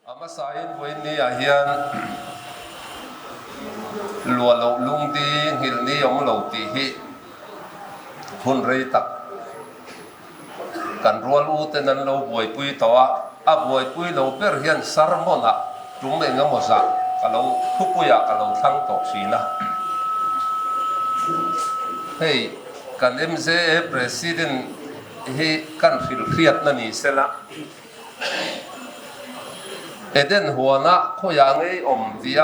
A hmasain vawiinni-ah hian luah loh lungdi nghilh ni awm lo tih hi hun rei tak kan rual u ten an lo buaipui tawh a, a buaipui lo ber hian sermon-ah tum eng emaw zah ka lo thupuiah ka lo thlang tawh thin a. Hei kan MJA President hi kan hrilhhriatna ni sela. Eden huana khawiah ngei awm tia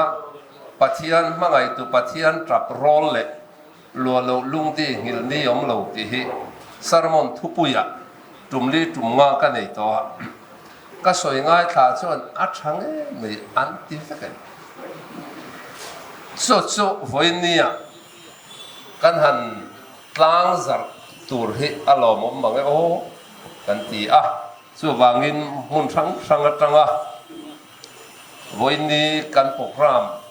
Pathian hmangaihtu Pathian tap rawl leh luah loh lungdi nghilh ni awm lo tih hi sermon thupuiah tumli tum nga ka nei tawh a, ka sawi ngaithla chuan a tha ngei mai an ti vek em? Chu chu vawiinnia kan han tlang zarh tur hi a lawmawm mang e aw kan ti a. Chuvangin hmun hrang hrang atanga vawiinni kan programme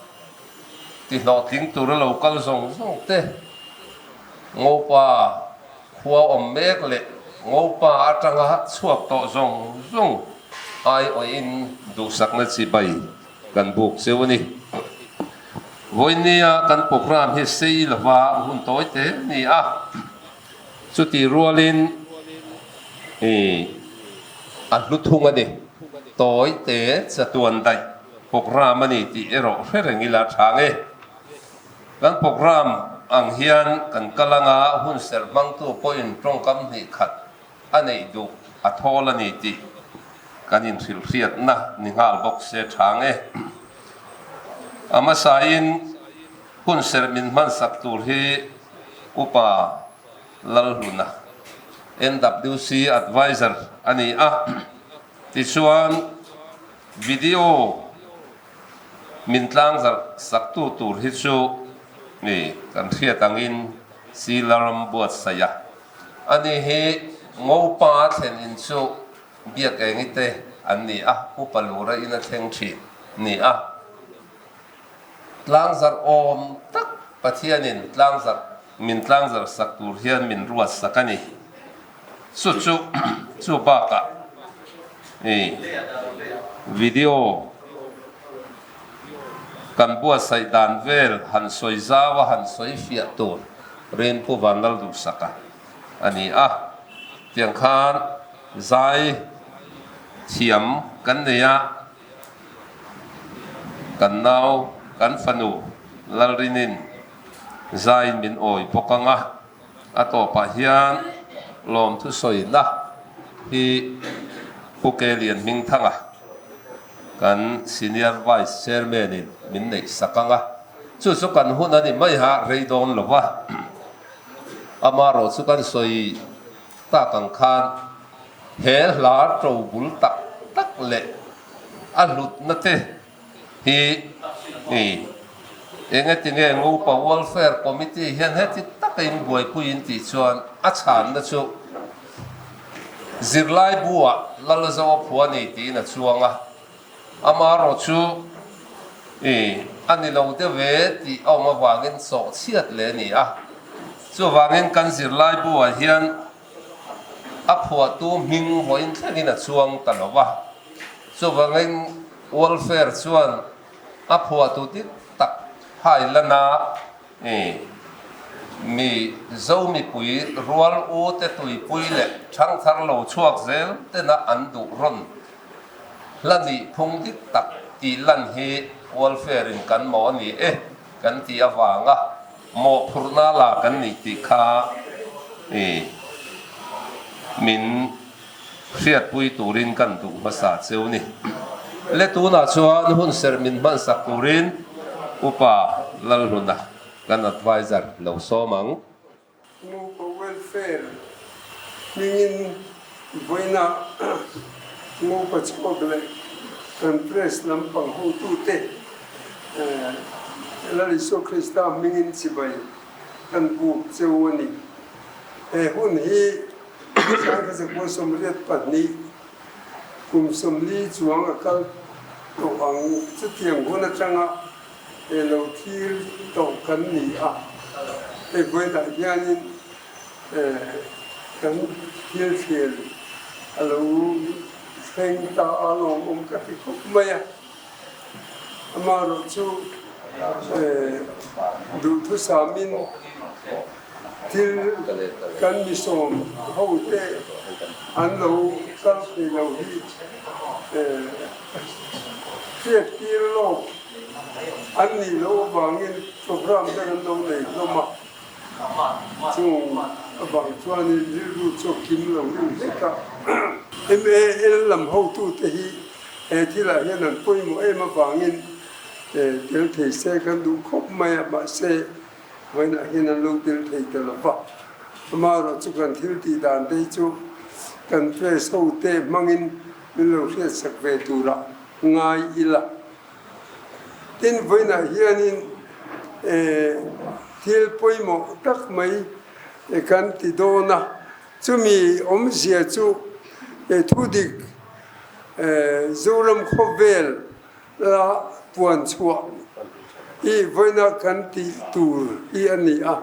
ti hlawhtling tura lo kal zawng zawng te, Ngopa khua awm mek leh Ngopa atanga chhuak tawh zawng zawng aiawhin duhsakna chibai kan buk cheu a ni. Vawiinnia kan programme hi sei lova hun tawi te ni a. Chutih rualin i a hlu thung a ni. Tawi te chatuan daih programme a ni tih erawh hre reng ila tha nge. Kan programme ang hian kan kal anga hun serh hmangtu pawhin tawngkam hnih khat a neih duh a thawl a ni tih kan inhrilhhriatna ni nghal bawk se tha nge. A hmasain hun serh min hmansak tur hi Upa Lalhluna, NWC Adviser a ni a, tichuan video min tlangzarh saktu tur hi chu ni kan hriat angin Silaram buatsaih a, ani hi Ngopa thlen in chu biak engi te an ni a, Upa Lura in a thleng thin ni a. Tlangzarh awm tak Pathianin tlangzarh min tlangzarh sak tur hian min ruat sak a ni. Chu chu chu bakah i video kan buatsaih dan vel han sawi zau a han sawi fiah tur Rinpu Vanlalduhsaka a ni a. Tiang khan zai thiam kan nei a. Kan nau, kan fanu Lalrinin zaiin min awi bawk ang a, a tawpah hian lawmthu sawina hi Pu Kelian Hmingthanga, kan Senior Vice Chairman-in min neih sak ang a, chu chu kan hun a ni mai a, rei dawn lo va, amaherawh chu kan sawi tak ang khan he hla to bul tak tak leh a hlutna te hi i engetinge Ngopa Welfare Committee hian heti taka in buaipui in tih chuan a chhanna chu zirlai buah Lalzo a phua ni tiin a chuang a, amaherawh chu i a ni lo deuh ve tih a awm avangin sawhchhiat leh a ni a, chuvangin kan zirlai buah hian A phuahtu hming vawiin thlengin a chuang ta lo va, chuvangin welfare chuan a phuahtu dik tak hai lana i mi Zo mipui rual u te tuipui leh thangthar lo chhuak zel tena an duh rawn hla nih phung dik tak tih lan hi welfare in kan maw a ni e kan tih avanga Mawhphurhna la kan nih tih kha i min hriatpui turin kan duh hmasa cheu ni. Le tunah chuan hun serh min hmansak turin Upa Lalhluna kan adviser lo sawm ang. Nupa Welfare hmingin vawiina Ngopa chhuak leh kan press lampang hotute Lal Isua Krista hmingin chibai kan buk cheu a ni. He hun hi 1982 kum 40 chuang a kal tawh ang chutiang hun atanga He lo thil tawh kan ni a, hei vawiinah hianin kan thil thlir a lo thleng ta a lawmawm ka ti khawp mai a. Amaherawhchu duhthusamin thil kan misawm hote an lo kal thei lo hi hriattir lawk an nih loh avangin programme te kan lo nei hlawm a. Chung avang chuanin rilru chu a kim lo deuh hlek a. MAL lam hotute hi he thilah hian an pawimawh em avangin tel thei se kan duh khawp mai a, mahse vawiinah hian an lo tel thei ta lo va. Amaherawh chu kan thil tih dan te hi chu kan press hote hmangin min lo hriatsak ve turah ngai ila. Tin, vawiinah hianin thil pawimawh tak mai kan ti dawn a, chumi awmzia chu thudik Zoram khawvel la puan chhuah hi vawiina kan tih tur hi a ni a.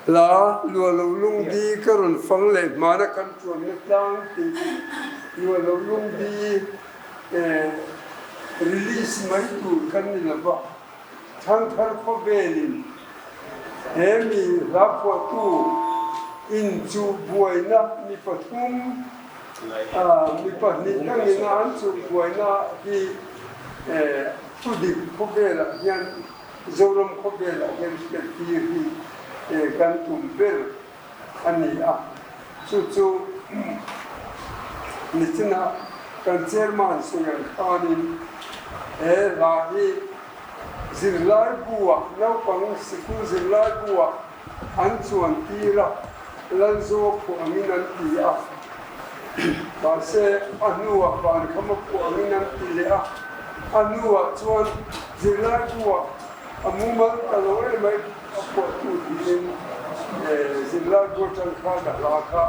Hla luah loh lungdi ka rawn fang leh hmana kan tuanna tlang tih luah loh lungdi release mai tur kan ni lo va, thangthar khawvelin he mi hla phuahtu inchuh buaina mi pathum mi pahnih dangina an chuh buaina hi thudik khawvelah hian Zoram khawvelah hian hriattir hi kan tum ber a ni a, chu chu nichinah kan chairman sawi ang khanin he hla hi zirlai bu-ah naupang sikul zirlai bu-ah an chuan tir a, Lalzaw phuah angin an ti a, mahse a hnuah Vankhama phuah angin an ti leh a, a hnuah chuan zirlai buah a mumal ta lo em mai a phuahtu tiin zirlai bu atang khan a hla kha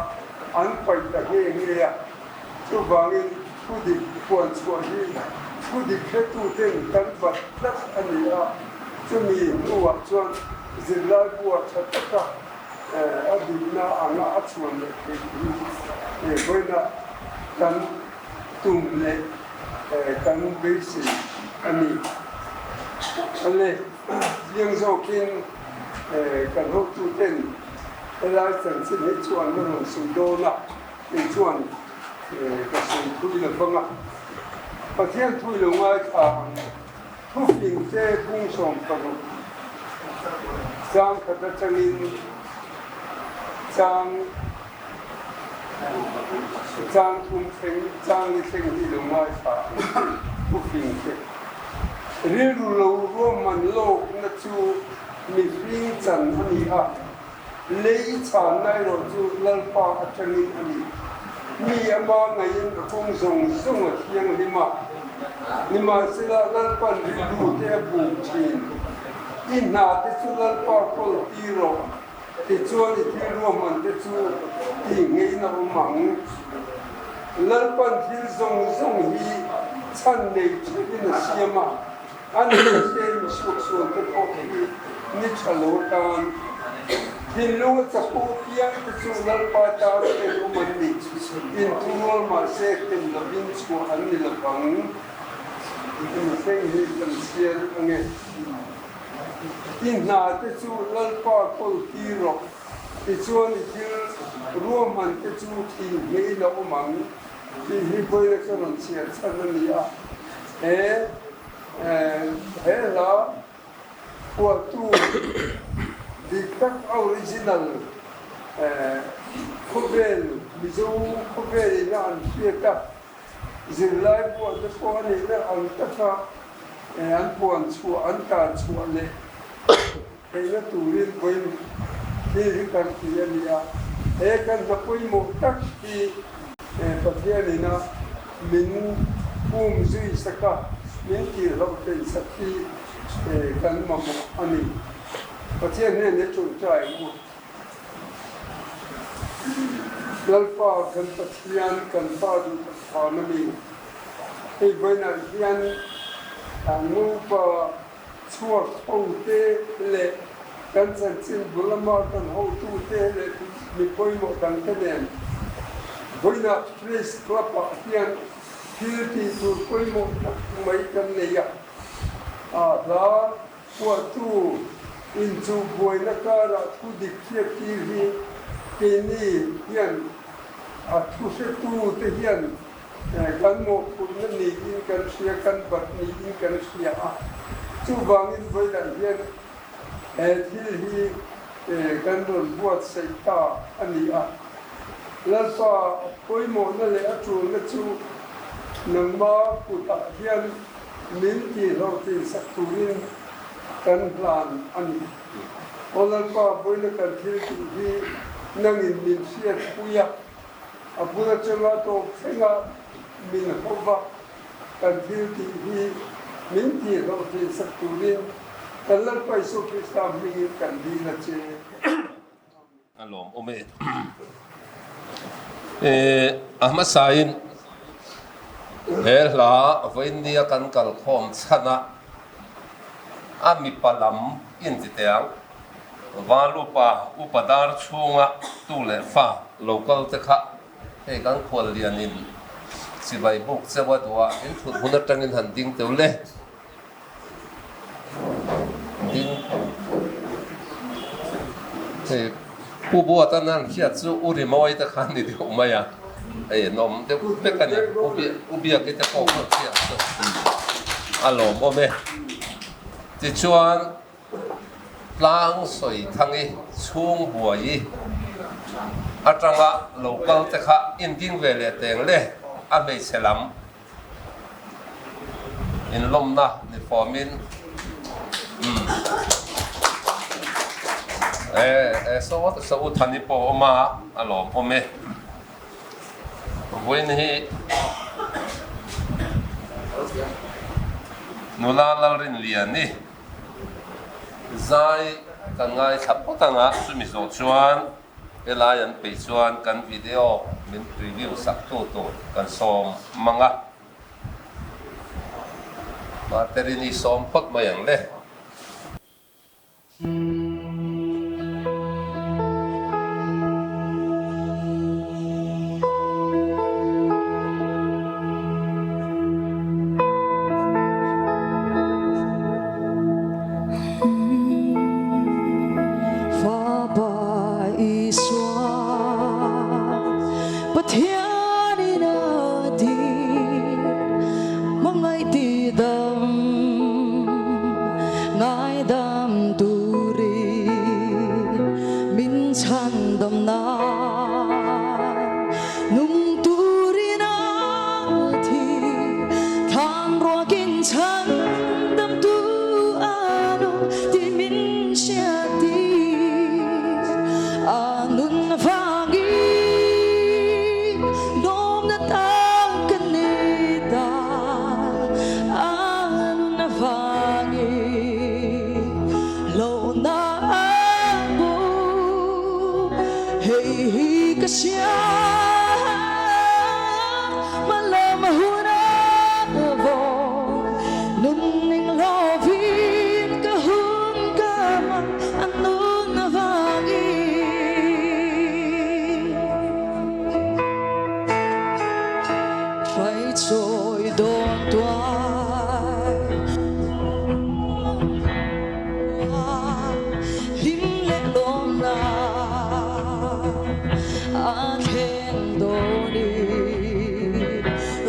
an paih ta nghe nghe a, chuvangin thudik puan chhuah hi thudik hretuten kan bat tlat a ni a, chumi hnuah chuan zirlai buah tha taka A dikna anga a chhuan leh theih hi vawiina kan tum leh kan beisei a ni. Ale chiang zawkin kan hotuten helai chanchin hi chuan na rawn sawi dawn a, kei chuan ka sawi thui lo vang a, Pathian thui lo ngaithla ang. Thufingte bung 16 chang khat atangin chang chang thum thleng chang ni thleng hi lo ngaithla ang thufingte rilru lo ruahman lawkna chu mihring chan a ni a. Lei chhanna erawh chu Lalpa atangin a ni. Mi ama ngaiin a kawng zawng zawng a thianghlim a, nimahsela Lalpa'n rilru te a buk thin. I hna te chu Lalpa kawl tir rawh, tichuan i thil ruahman te chu tih ngeiin a awm ang. Lalpa'n thil zawng zawng hi chhan nei theuhin a siam a. A ni te misuaksual te pawh hi ni tha lo atan thinlung a chapo piang te chu Lalpa tan en awm an ni. Inthurual mahse hlem lovin chhuah an ni lovang. Mihring hi kan chhiar ange. I hna te chu Lalpa kawl tir rawh, tichuan i thil ruahman te chu thin hmei la awm ang. Tih hi vawiina ka rawn chhiar chhan a ni a, he he hla phuahtu dik tak a original khawvel Mizo khawvel ina an hriat a, zirlai buah te pawh a nihna ang taka an puan chhuah an tar chhuah leh Theihna turin vawiin thil hi kan ti a ni a, he kan hna pawimawh tak hi Pathianina min um zui sak a, min tihhlauh theih sak hi kan mamawh a ni. Pathian hnenah i tawngtai ang u. Lalpa kan Pathian, kan Pa duh tak phan a ni. Hei vawiinah hian nupa Chhuak hote leh kan chanchin bu lama kan hotute leh mi pawimawh dangte nen. Vawiinah Press Club-ah hian thil tih tur pawimawh tak mai kan nei a, a hla phuahtu inchuh buaina karah thu dik hriat tir hi keini hian a thuhretu te hian kan mawhphurhna niin kan hria, kan bat niin kan hria a, chuvangin vawiinah hian he thil hi kan rawn buatsaih ta a ni a. Lalpa pawimawhna leh a tulna chu nangma kutah hian min tihhlawhtlinsak turin kan hlan a ni. Aw Lalpa, vawiina kan thil tih hi nangin min hriatpui a, a bul atanga tawp thlenga min hauva kan thil tih hi min tihhlawhtlinsak turin kan Lalpa Isua Krista hmingin kan dil a che. A lawm awm e. A hmasain he hla vawiinnia kan kalkhawm chhan a, a mipa lam inti teh ang. Val upa, upa dar chhunga tu leh fa lo kal te kha hei kan khual lianin chibai buk cheu a duh a, in thut hmun atangin han ding teuh le. Ding hei Pu Buata nan hriat chu U Rimawi te khan ni deuh mai a, hei an awm deuh vek a ni. U Biaki te pawh khan hriat chu a lawmawm e. Tichuan tlang sawi thangi chhung buai atanga lo kal te kha inding ve leh teng le a hmeichhe lam. Inlawmna ni fawmin umm e e saw saw u Thani pawh a awm a, a lawmawm e. Vawiin hi nula Lalrinliani zai kan ngaithla phawt ang a, chumi zawh chuan Helai an peih chuan kan video min preview sak tu tur kan sawm mang a. Materini sawm phawt mai ang le. Fapa Isua Pathianin a ti hmangaih tidam ngaidam turin min chhandam nan nung turin a thi than ruakin chhandam tu a nung ti min hriat ti a nun vangin lawmna tak ka ni ta a nun vangin hlauhna a bu hei hi ka hria. Hmalam hun a vawng nun ning lovin ka hun ka hmang a nun avangin. Hruaichawi dawn tuai hlim leh lawmna a thleng. Dawni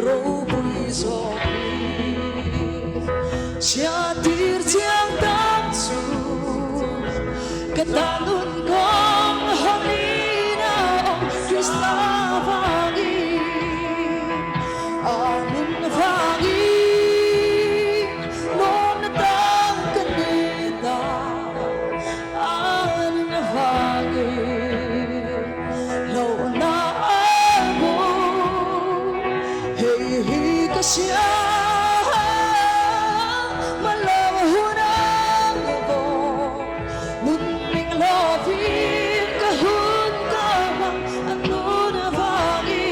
ropui zawk hi chhiattir chiang tak chu ka tan nun kawng hawlin a awm Krista vangin a nun vangin lawmna tak ka ni ta a nun vangin. Hlauhna a bo hei hi ka hria hmalam hun a bo nun ning lovin ka hun ka hmang a nun avangin.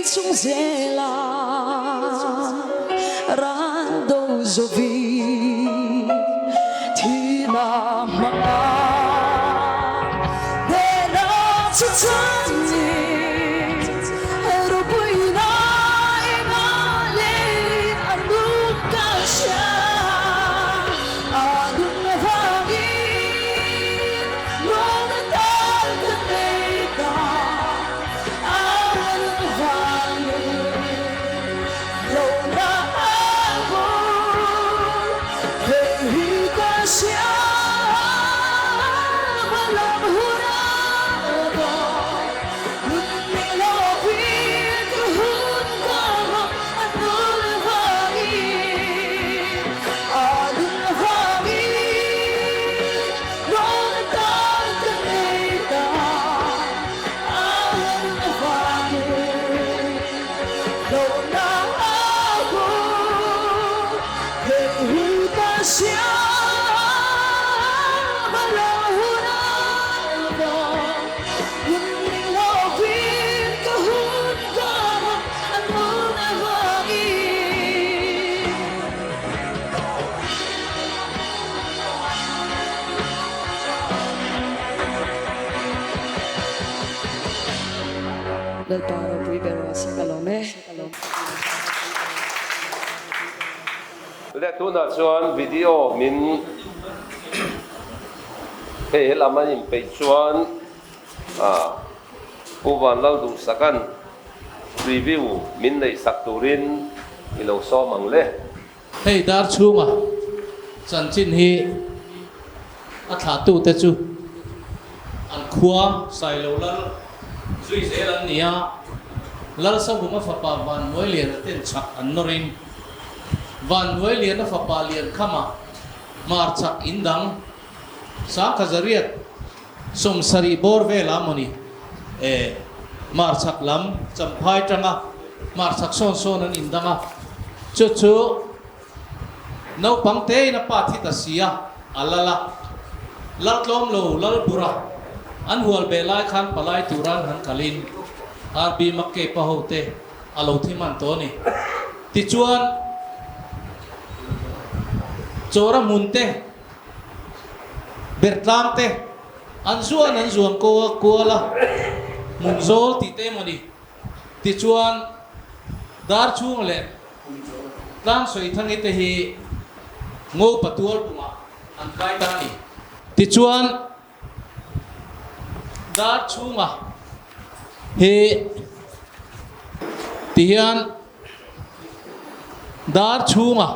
chung zela ral do zovi thina hmanga hnehna chu changin ropuina enga leh a nun ka hria a nun avangin lawmna tal ka nei ta a nun avangin lawmna a hmu hei hi ka hria hmalam hun a dawn nun min hlawhpui ka hun ka hmang a nun avangin a nun avangin lawmna tal ka nei ta a nun avangin lawmna a hmu hei hi ka hria hmalam hun a dawn nun min hlawhpui ka hun ka hmang a nun avangin. Lalpa ropui ber rawh se ka lawm e. Le tunah chuan video min hei helam an inpeih chuan Pu Vanlalduhsaka'n preview min neih sak turin i lo sawm ang le. Hei dar chhunga chanchin hi a thlahtute chu an khua Sailo Lal zui zel an ni a, Lalsavunga fapa Vannuailiana ten chhak an nawrin Vannuailiana fapa Liankhama hmarchhak in dang Sangkhazariat 70 bawr vela mawni e hmarchhak lam Champhai tanga hmarchhak sawn sawn an indang a, chu chu naupang tein a pa thi ta si a, a lal a, lal tlawm lo lal bura an hual beh lai khan palai turan han kalin RB Mackay pa ho te a lo thi hman tawh a ni. Tichuan Chawra hmun te Bertlang te an zuan an zuan ko a kual a, hmun zawl tih te emaw ni. Tichuan dar chhung leh tlang sawi thangi te hi ngo patual bungah an kai ta a ni. Tichuan dar chhunga hi tihian dar chhunga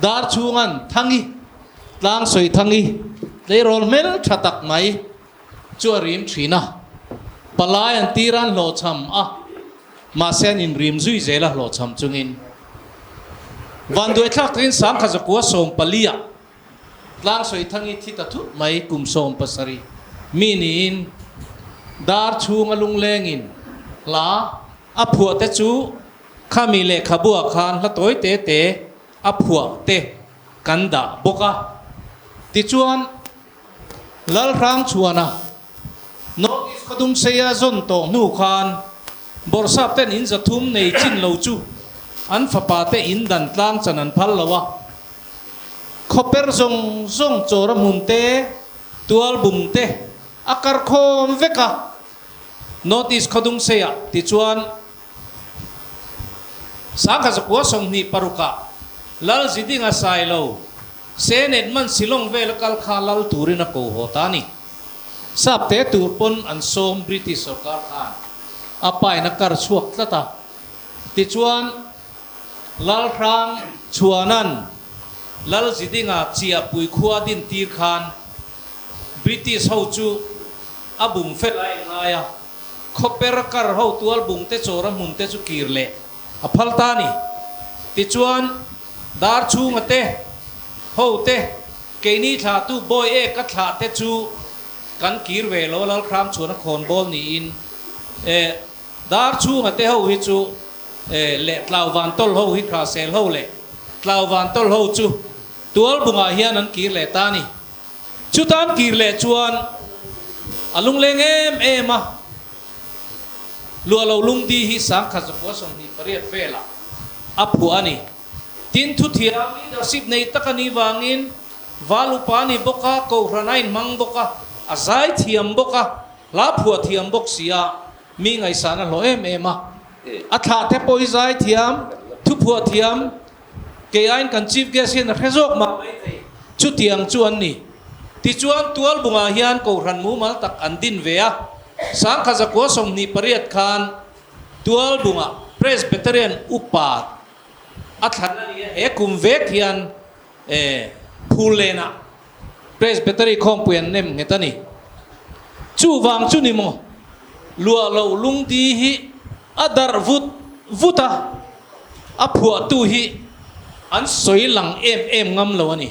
Dar chhungan Thangi, tlang sawi Thangi, tleirawl hmel tha tak mai chu a rim thin a. Palai an tir an hlawhchham a, mahse an inrim zui zel a hlawhchham chungin. Vanduaithlak takin Sangkha zakua 14 ah Tlang sawi Thangi thi ta thut mai kum 17 mi niin dar chhunga lunglengin hla a phuah te chu Khami lehkhabuah khan hla tawi te te a phuah te kan dah bawk a. Tichuan, Lalhrangchhuana North East Khawdungseia zawn tawh hnu khan Bawrhsap ten in 300 nei chin lo chu an fapa te in dan tlang chan an phal lo a. Khawper zawng zawng chawra hmun te, tual bung te a karkhawm vek a. North East Khawdungseia tichuan 1926 ah Lal Zidinga Sailo Senate man Shillong vela kal kha lal turin a ko haw ta a ni. Sap te tur pawn an sawm British sorkar khan a pain a kar chhuak tlat a. Tichuan Lal Hrang Chhuanan Lal Zidinga Chiahpui khua din tir khan British ho chu a bum fel a inngai a. Khawper kar ho tual bung te chawra hmun te chu kir leh a phal ta a ni. Tichuan, dar chhunga te, ho te, keini thlahtu bawi ek a thlah te chu kan kir ve lo a Lalhram chuan a khawn bawl niin e dar chhunga te ho hi chu e leh Tlauvan tawl ho hi Hrahsel ho leh Tlauvan tawl ho chu tual bungah hian an kir leh ta a ni. Chutan kir leh chuan a lungleng em em a. Luah lo lungdi hi 1928 velah a phuah a ni. Tin, thuthiam leadership nei tak a nih vangin Val upa a ni bawk a, Kohhran a inhmang bawk a, a zai thiam bawk a, hla phuah thiam bawk si a, mi ngaihsan a hlawh em em a. A thlah te pawh hi zai thiam, thuphuah thiam, kei aiin kan Chief Guest hian a hre zawk mah mai thei. Chutiang chu an ni. Tichuan, Tualbungah hian Kohhran mumal tak an din ve a, 1928 khan Tualbungah Presbyterian upa a thlan a ni a, he kum vek hian E, Phullenah Presbytery khawmpui an nem nghet a ni. Chuvang chu ni maw, luah loh lungdi hi a darh vut vut a, a phuahtu hi an sawi lang em em ngam lo a ni.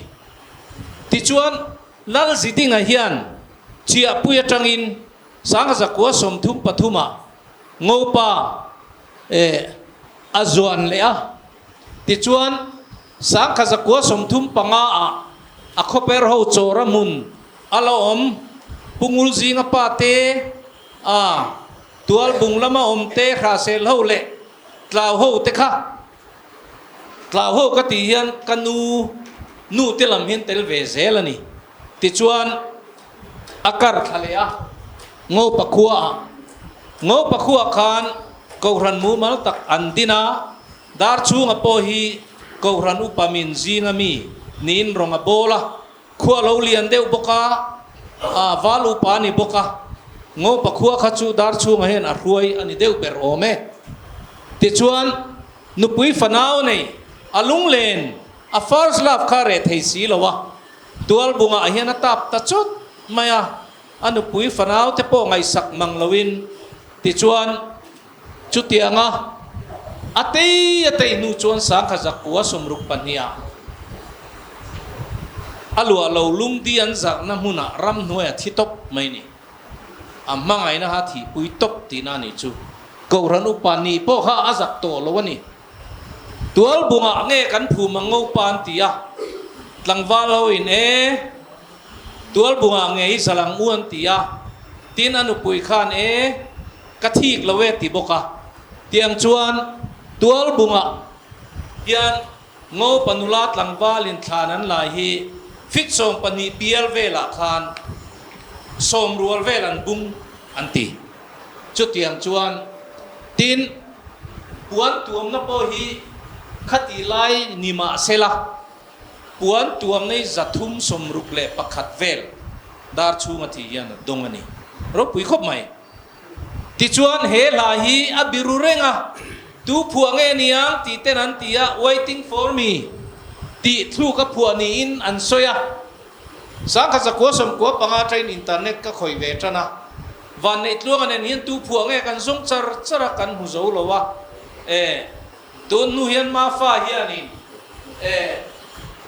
Tichuan, Lalzidinga hian Chiahpui atangin 1933 ah Ngopa e a zuan leh a, tichuan, 1935 ah a khawper ho chawra hmun a la awm, Pu Ngul zinga pa te, a Tualbung lama awm te, Hrahsel ho leh Tlau ho te kha. Tlau ho ka tih hian ka nu nu te lam hian tel ve zel a ni. Tichuan a kar thla leh a, Ngopa khua ah. Ngopa khua khan Kohhran mumal tak an din a, Dar chhunga pawh hi Kohhran upa min zinga mi niin rawng a bawl a, khua lo lian deuh bawk a, a val upa a ni bawk a, Ngopa khua kha chu dar chhunga hian a hruai a ni deuh ber awm e. Tichuan, nupui fanau nei, a lunglen, a first love kha reh thei si lo a, tualbungah hian a tap ta chawt mai a, a nupui fanau te pawh ngaihsak mang loin, tichuan, Chutianga a tei a tei hnu chuan 1962 ah a luah lo lungdi an zarhna hmunah ramhnuai a thi tawp mai ni. A hmangaihna kha thihpui tawp tihna a nih chu. Kohhran upa nih pawh kha a zak tawh lo a ni. Tualbungah nge kan phum ang ngopa an ti a, tlangval ho in e, Tualbungah nge i zal ang u an ti a, tin a nupui khan e, Ka thik lo e ti bawk a. Tiang chuan Tualbungah hian Ngopa nula tlangval inthlan an lai hi fit 12 bial velah khan sawm rual vel an bung an ti. Chutiang chuan tin puan tuamna pawh hi khati lai ni mah sela Puan tuam nei 361 vel dar chhunga thi hian a dawng a ni. Ropui khawp mai. Tichuan he hla hi a biru reng a, tu phuah nge niang tih ten an ti a, Waiting for me tih thluk a phuah niin an sawi a. 1995 train internet ka khawih ve tan a, Vanneih tluanga nen hian tu phuah nge kan zawng char char a kan hmu zo lo a, e. Tun hnu hian Mafa hianin e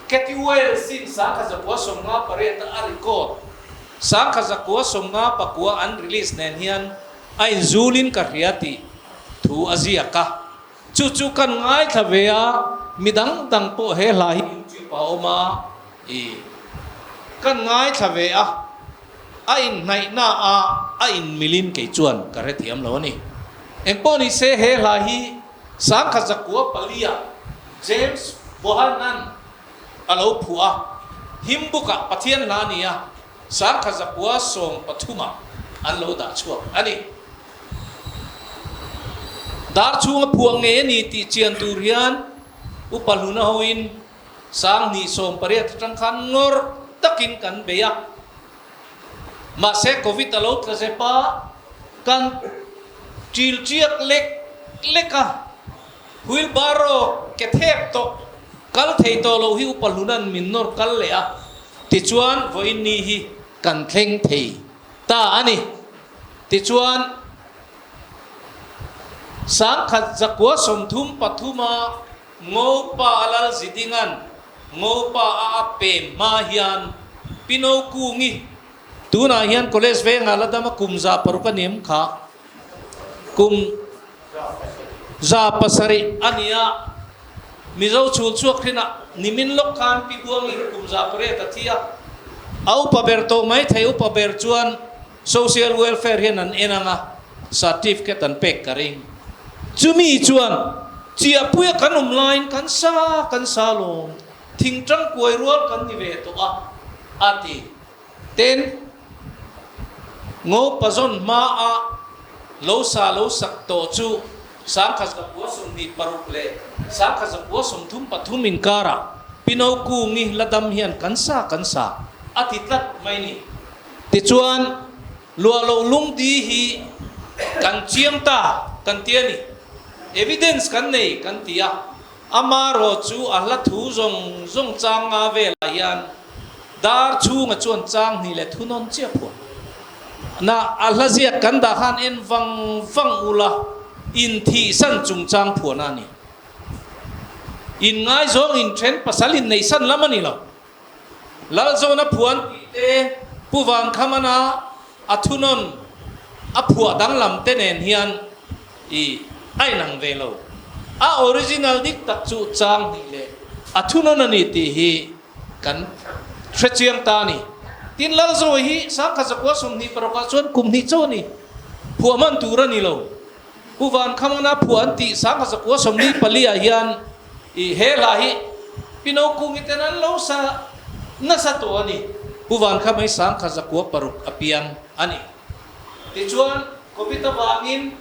Kathy Wales in 1958 a record, 1959 an release nen hian a inzulin ka hria tih thu a ziak a. Chu chu kan ngaithla ve a, mi dang dang pawh he hla hi YouTube ah a awm a, i kan ngaithla ve a, a inhnaihna ah a inmilin kei chuan ka hrethiam lo a ni. Engpawh ni se he hla hi 1904 ah James Bohannan a lo phuah a, hymn book ah Pathian hla a ni a, 1913 ah an lo dah chhuak a ni. Dar chhunga phuah ngei a ni tih chian tur hian Upa Hluna hoin 2018 atang khan ngawrh takin kan bei a. Mahse Covid a lo tla zep a, kan ṭil ṭiak lek lek a, wheelbarrow ke thep tawh kal thei tawh loh hi upa hluna'n min nawr kal leh a, tichuan vawiin ni hi kan thleng thei ta a ni. Tichuan 1933 a Ngopa a lal zidinga'n Ngopa a a pem hma hian Pino Kungi, tunah hian College vengah la dam a kum 600 a ni em kha? Kum 700 a ni a, Mizo chhul chhuak hrinah nimin lawk khan Pi Buangin kum 800 a thi a, a upa ber tawh mai thei upa ber chuan Social Welfare hian an en ang a. Certificate an pek ka ring. Chumi chuan Chiahpuia kan awm laiin kan sa kan sa lawm, thingtang kuai rual kan ni ve tawh a, a ti. Tin, Ngopa zawn hmaa lo sa lo sak tawh chu 1926 leh 1933 inkarah Pino Kungi la dam hian kan sa kan sa a ti tlat mai ni. Tichuan, luah loh lungdi hi kan chiang ta kan ti a ni. Evidence kan nei kan ti a. Amarawh chu a hla thu zawng zawng chang nga velah hian dar chhunga chuan chang hnih leh thunawn chiah phuah na a hla ziak kan dah khan en vang vang ula inthihsan chungchang phuahna a ni. Inngaizawng inthen pasal inneihsan lam a ni lo. Lalzawna phuan tih te, Pu Vangkhamana a thunawn a phuah danglam te nen hian i a inang ve lo. A original dik tak chu chang hnih leh a thunawn a ni tih hi kan hre chiang ta a ni. Tin, Lalzawi hi 1926 ah chuan kum hnih chauh a ni. Phuah hman tur a ni lo. Pu Vankhamana phuah an tih 1924 ah hian i he hla hi Pino Kungi ten an lo sa nasa tawh a ni. Pu Vankhama hi 1906 a piang a ni. Tichuan Covid avangin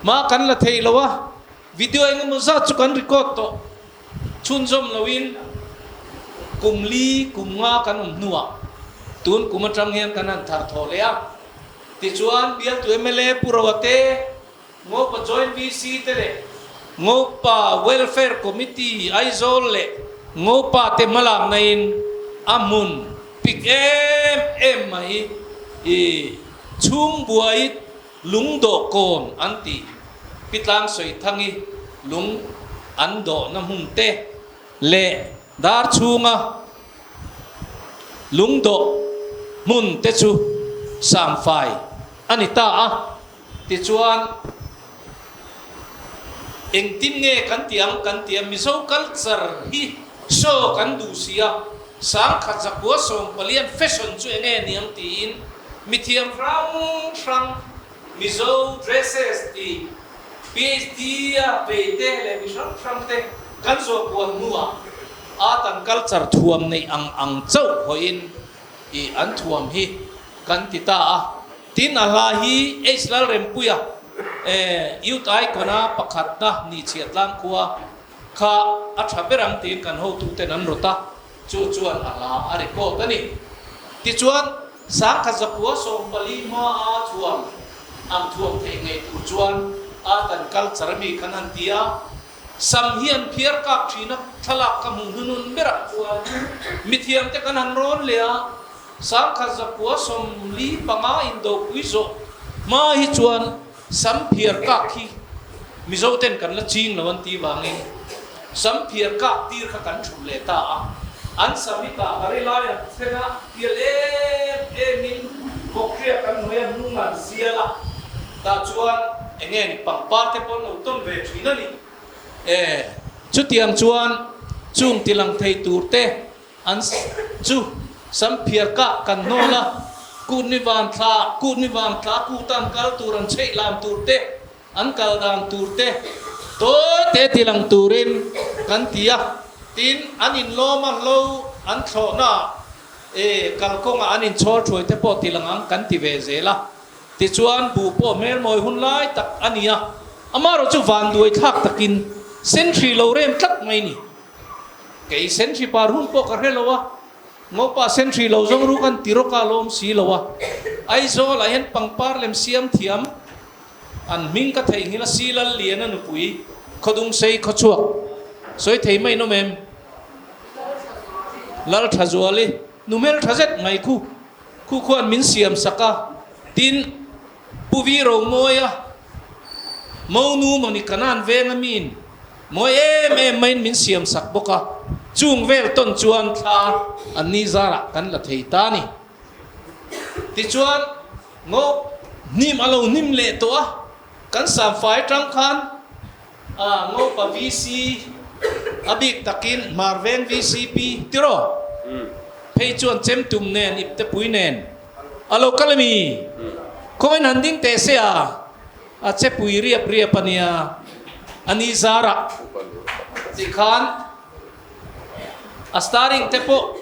hma kan la thei lo a, video engemaw zat chu kan record tawh chhunzawm loin kum li kum nga kan awm hnuah tun kum atang hian kan han thar thawh leh a. Tichuan, bialtu mla Pu Roa te, Ngopa Joint VC te leh Ngopa Welfare Committee Aizawl leh Ngopa te hmalaknain a hmun pik em em mai i chhungbuai lungdawh kawn an tih Pitlang Sawithangi lung an dawhna hmun te leh dar chhunga Lungdawh hmun te chu samfai a ni ta a, tichuan engtin nge kan tih ang kan ti a, Mizo culture hi show kan duh si a, 1914 fashion chu enge ni ang tiin mithiam hrang hrang Mizo dresses tih PhD a bei te leh mi hrang hrang te kan zawh kual hnuah art and culture thuam neih ang ang chauh hawiin i an thuam hi kan ti ta a. Tin a hla hi H Lalrempuia Youth Icon a pakhatna ni chhiatlang khua kha a tha ber ang tiin kan hotuten an rawt a, chu chuan a hla a record a ni. Tichuan. 1914 hma a thuam ang thuam theih ngei tur chuan art and culture ami kan han ti a, sam hi an phiar kak thin a, thlalak ka hmuh hnunun berah chuan mithiam te kan han rawn leh a, 1945 indopui zawh hma hi chuan sam phiar kak hi Mizo ten kan la ching lo an tih vangin sam phiar kak tir kha kan thut leh ta a, an sam hi kah bari lai an thlen a, pial em em in vawkriak an hnuai a hnung an zial a, tah chuan eng nge ni pangpar te pawh an lo tawn ve thin a ni. E, chutiang chuan chung ti lang thei tur te An chu sam phiar kah kan hnawl a, kut ni van thla, kut ni vang thla kut an kal tur an chheih lam tur te, an kal dan tur te tawi te ti lang turin kan ti a. Tin, an inlawm a hlo an thlawhna ah e kalkawngah an inchhawl thuai te pawh ti lang ang kan ti ve zel a. Tichuan, buh pawh hmelmawi hun lai tak a ni a, amaherawh chu vanduai thlak takin senhri lo rem tlat mai ni. Kei senhri par hun pawh ka hre lo a, Ngopa senhri lo zawng ru kan ti rawk a lawm si lo a. Aizawl ah hian pangpar lem siam thiam an hming ka theihnghilh a Silal Liana nupui Khawdungsei khawchhuak sawi thei mai nawm em? Lalthazuali nu hmeltha zet mai khu khu khuan min siam sak a, tin Pu Vi Romawia Monu mawni Kanan venga miin Mawi em em maiin min siam sak bawk a, chung vel tawn chuan thla an ni zarah kan la thei ta a ni. Tichuan, ngo hnim a lo hnim leh tawh a, kan samfai atang khan Ngopa VC a bik takin Hmarveng VCP tiraw phei chuan chemtum nen iptepui nen a lo kal a mi? Khawngain han ding teh se a. A che pui riap riap a nia, a ni zarah tih khan a starring te pawh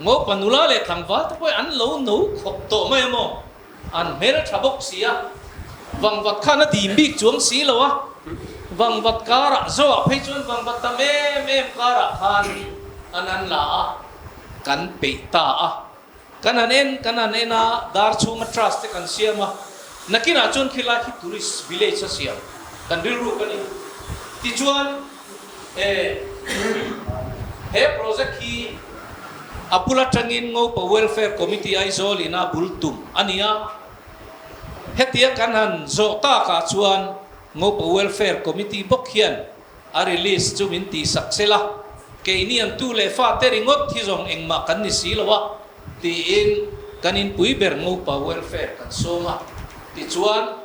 Ngopa nula leh tlangval te pawh an lo no khawp tawh mai a maw? An hmel tha bawk si a, Vangvat khan a dim bik chuang si lo a, Vangvat karah zawhah phei chuan Vangvat tam em em karah khan an an la a, kan peih ta a. Kan han en, kan han en a, dar chhunga trust te kan siam a, nakinah chuan khilai khi tourist village a siam kan rilru ka ni. Tichuan eh he project hi a bul atangin Ngopa Welfare Committee Aizawl ina bul tum a ni a, hetia kan han zawh takah chuan Ngopa Welfare Committee bawk hian A release chu min tihsak sel a, keini an tu leh fa te ringawt hi zawng engmah kan ni si lo a, tiin kan inpui ber Ngopa Welfare kan sawm a, tichuan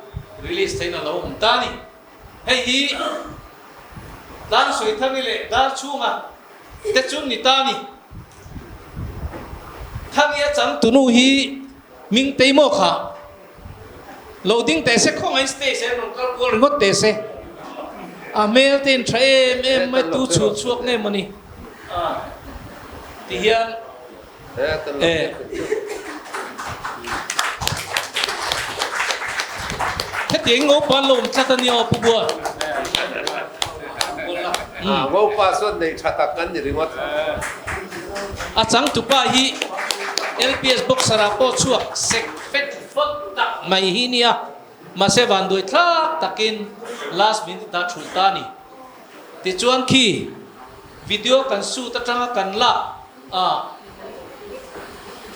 release theiin a lo awm ta a ni. Hei hi tlang Sawithangi leh Darchhunga te chu ni ta a ni. Thangi a changtunu hi Mingtei maw kha? Lo ding teh se khawngaih stage ah rawn kal kual ringawt teh se. A hmel te in tha em em mai tu chhul chhuak nge mawni ti hian eh hetiang ngopa an lo awm tlat a nia aw Pu Bua. Ngopa chuan nei tha tak an ni ringawt. A changtupa hi LPS boxer ah pawh chhuak sek fek Fawt tak mai hi nia, mahse vanduai thlak takin last minute ah thulh ta a ni. Tichuan khi video kan shoot atanga kan lak a,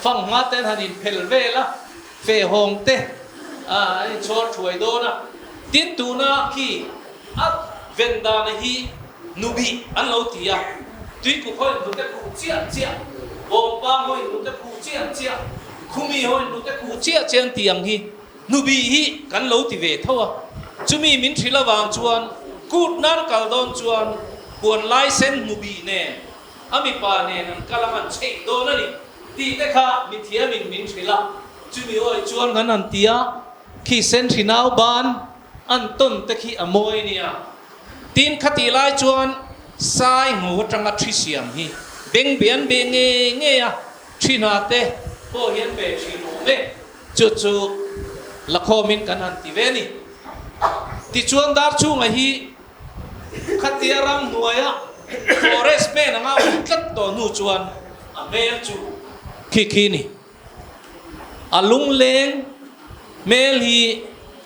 fang hma ten han inphel vel a, feh hawng te a an inchhawr thuai dawn a, tin tuna khi a ven dana hi nubih an lo ti a, tuikuk ho inhnute khuh chiah chiah, bawngpang ho inhnute khuh chiah chiah, Khumi ho inhnute khuh chiah chiah an tih ang hi hnubih hi kan lo ti ve tho a, chumi min hrilh avang chuan kut nan kal dawn chuan puan laisen hnubih nen a mipa nen an kal ang an chheih dawn a ni tih te kha mithiamin min hrilh a, chumi awih chuan kan han ti a, khi senhri nau ban an tawn te khi a mawi nia. Tin, khatih lai chuan sai ngo atanga thi siam hi beng be an be ngei ngei a, thi hna te pawh hi an be thin awm e, chu chu lakhawmin kan han ti ve a ni. Tichuan Darchhunga hi khatia ramhnuaia forest man anga awm tlat tawh hnu chuan a hmel chu khi khi ni. A lungleng hmel hi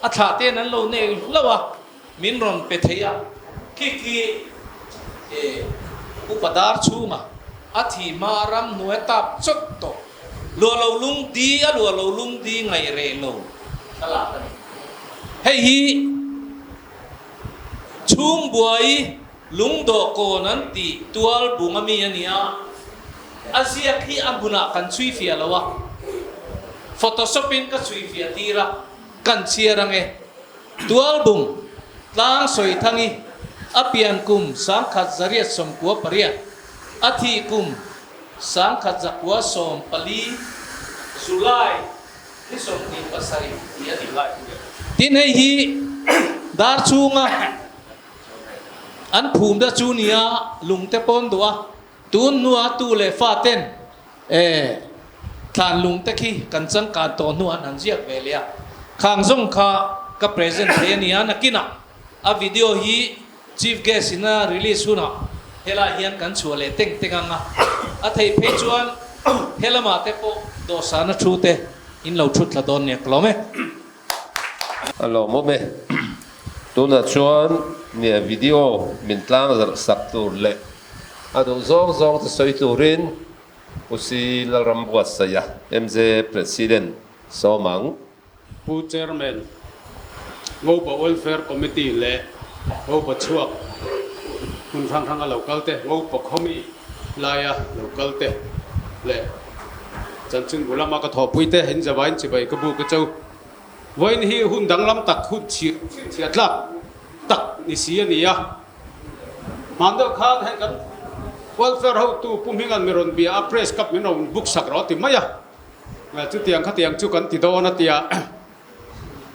a thlah ten an lo nei hlauh a. Min rawn pe thei a, khi khi e upa dar chhunga a thi hma ram hnuai tap chawt tawh luah lo lung di a luah lo lung di ngaih reh lo thlalak a ni. Hei hi chhung buai lung dawh kawn an tih tual bung ami a ni a, a ziak hi a hmunah kan chhui fiah lo a, photoshop in ka chhui fiah tir a, kan chhiar ange. Tualbung, Tlang Sawithangi, a pian kum 1998, a thih kum 1914, July ni 27 tih a ni. Tin hei hi dar chhunga an phum da chu nia lungte pawn duh a, tun hnua tu leh fa ten E, thlan lung te khi kan changkan tawh hnu an han ziak ve leh a, khang zawng kha ka present thei a nia, nakinah a video hi Chief Guest in a release hunah helaiah hian kan chhuah leh teng teng ang a, a theih phei chuan helamah te pawh dawhsana thu te in lo thut thla dawn nia ka lawm e. A lawmawm e. Tunah chuan nia video min tlang zarh sak tur leh a duh zawng zawng te sawi turin Pu Si Lalram Buatsaia, MJ President, sawm ang. Pu Chairman, Ngopa Welfare Committee leh Ngopa chhuak hmun hrang hranga lo kal te, Ngopa khawmi laia lo kal te leh chanchin bu lama ka thawhpui te in zavain chibai ka bu ka cho. Vawiin hi hun danglam tak hun chhir chhiah tlak tak ni si a ni a. Hman deuh khan hei kan welfare hotu Pu Hminga'n mi rawn bia a, press cup min rawn book sak rawh a ti mai a. Chutiang khatiang chu kan ti dawn a ti a.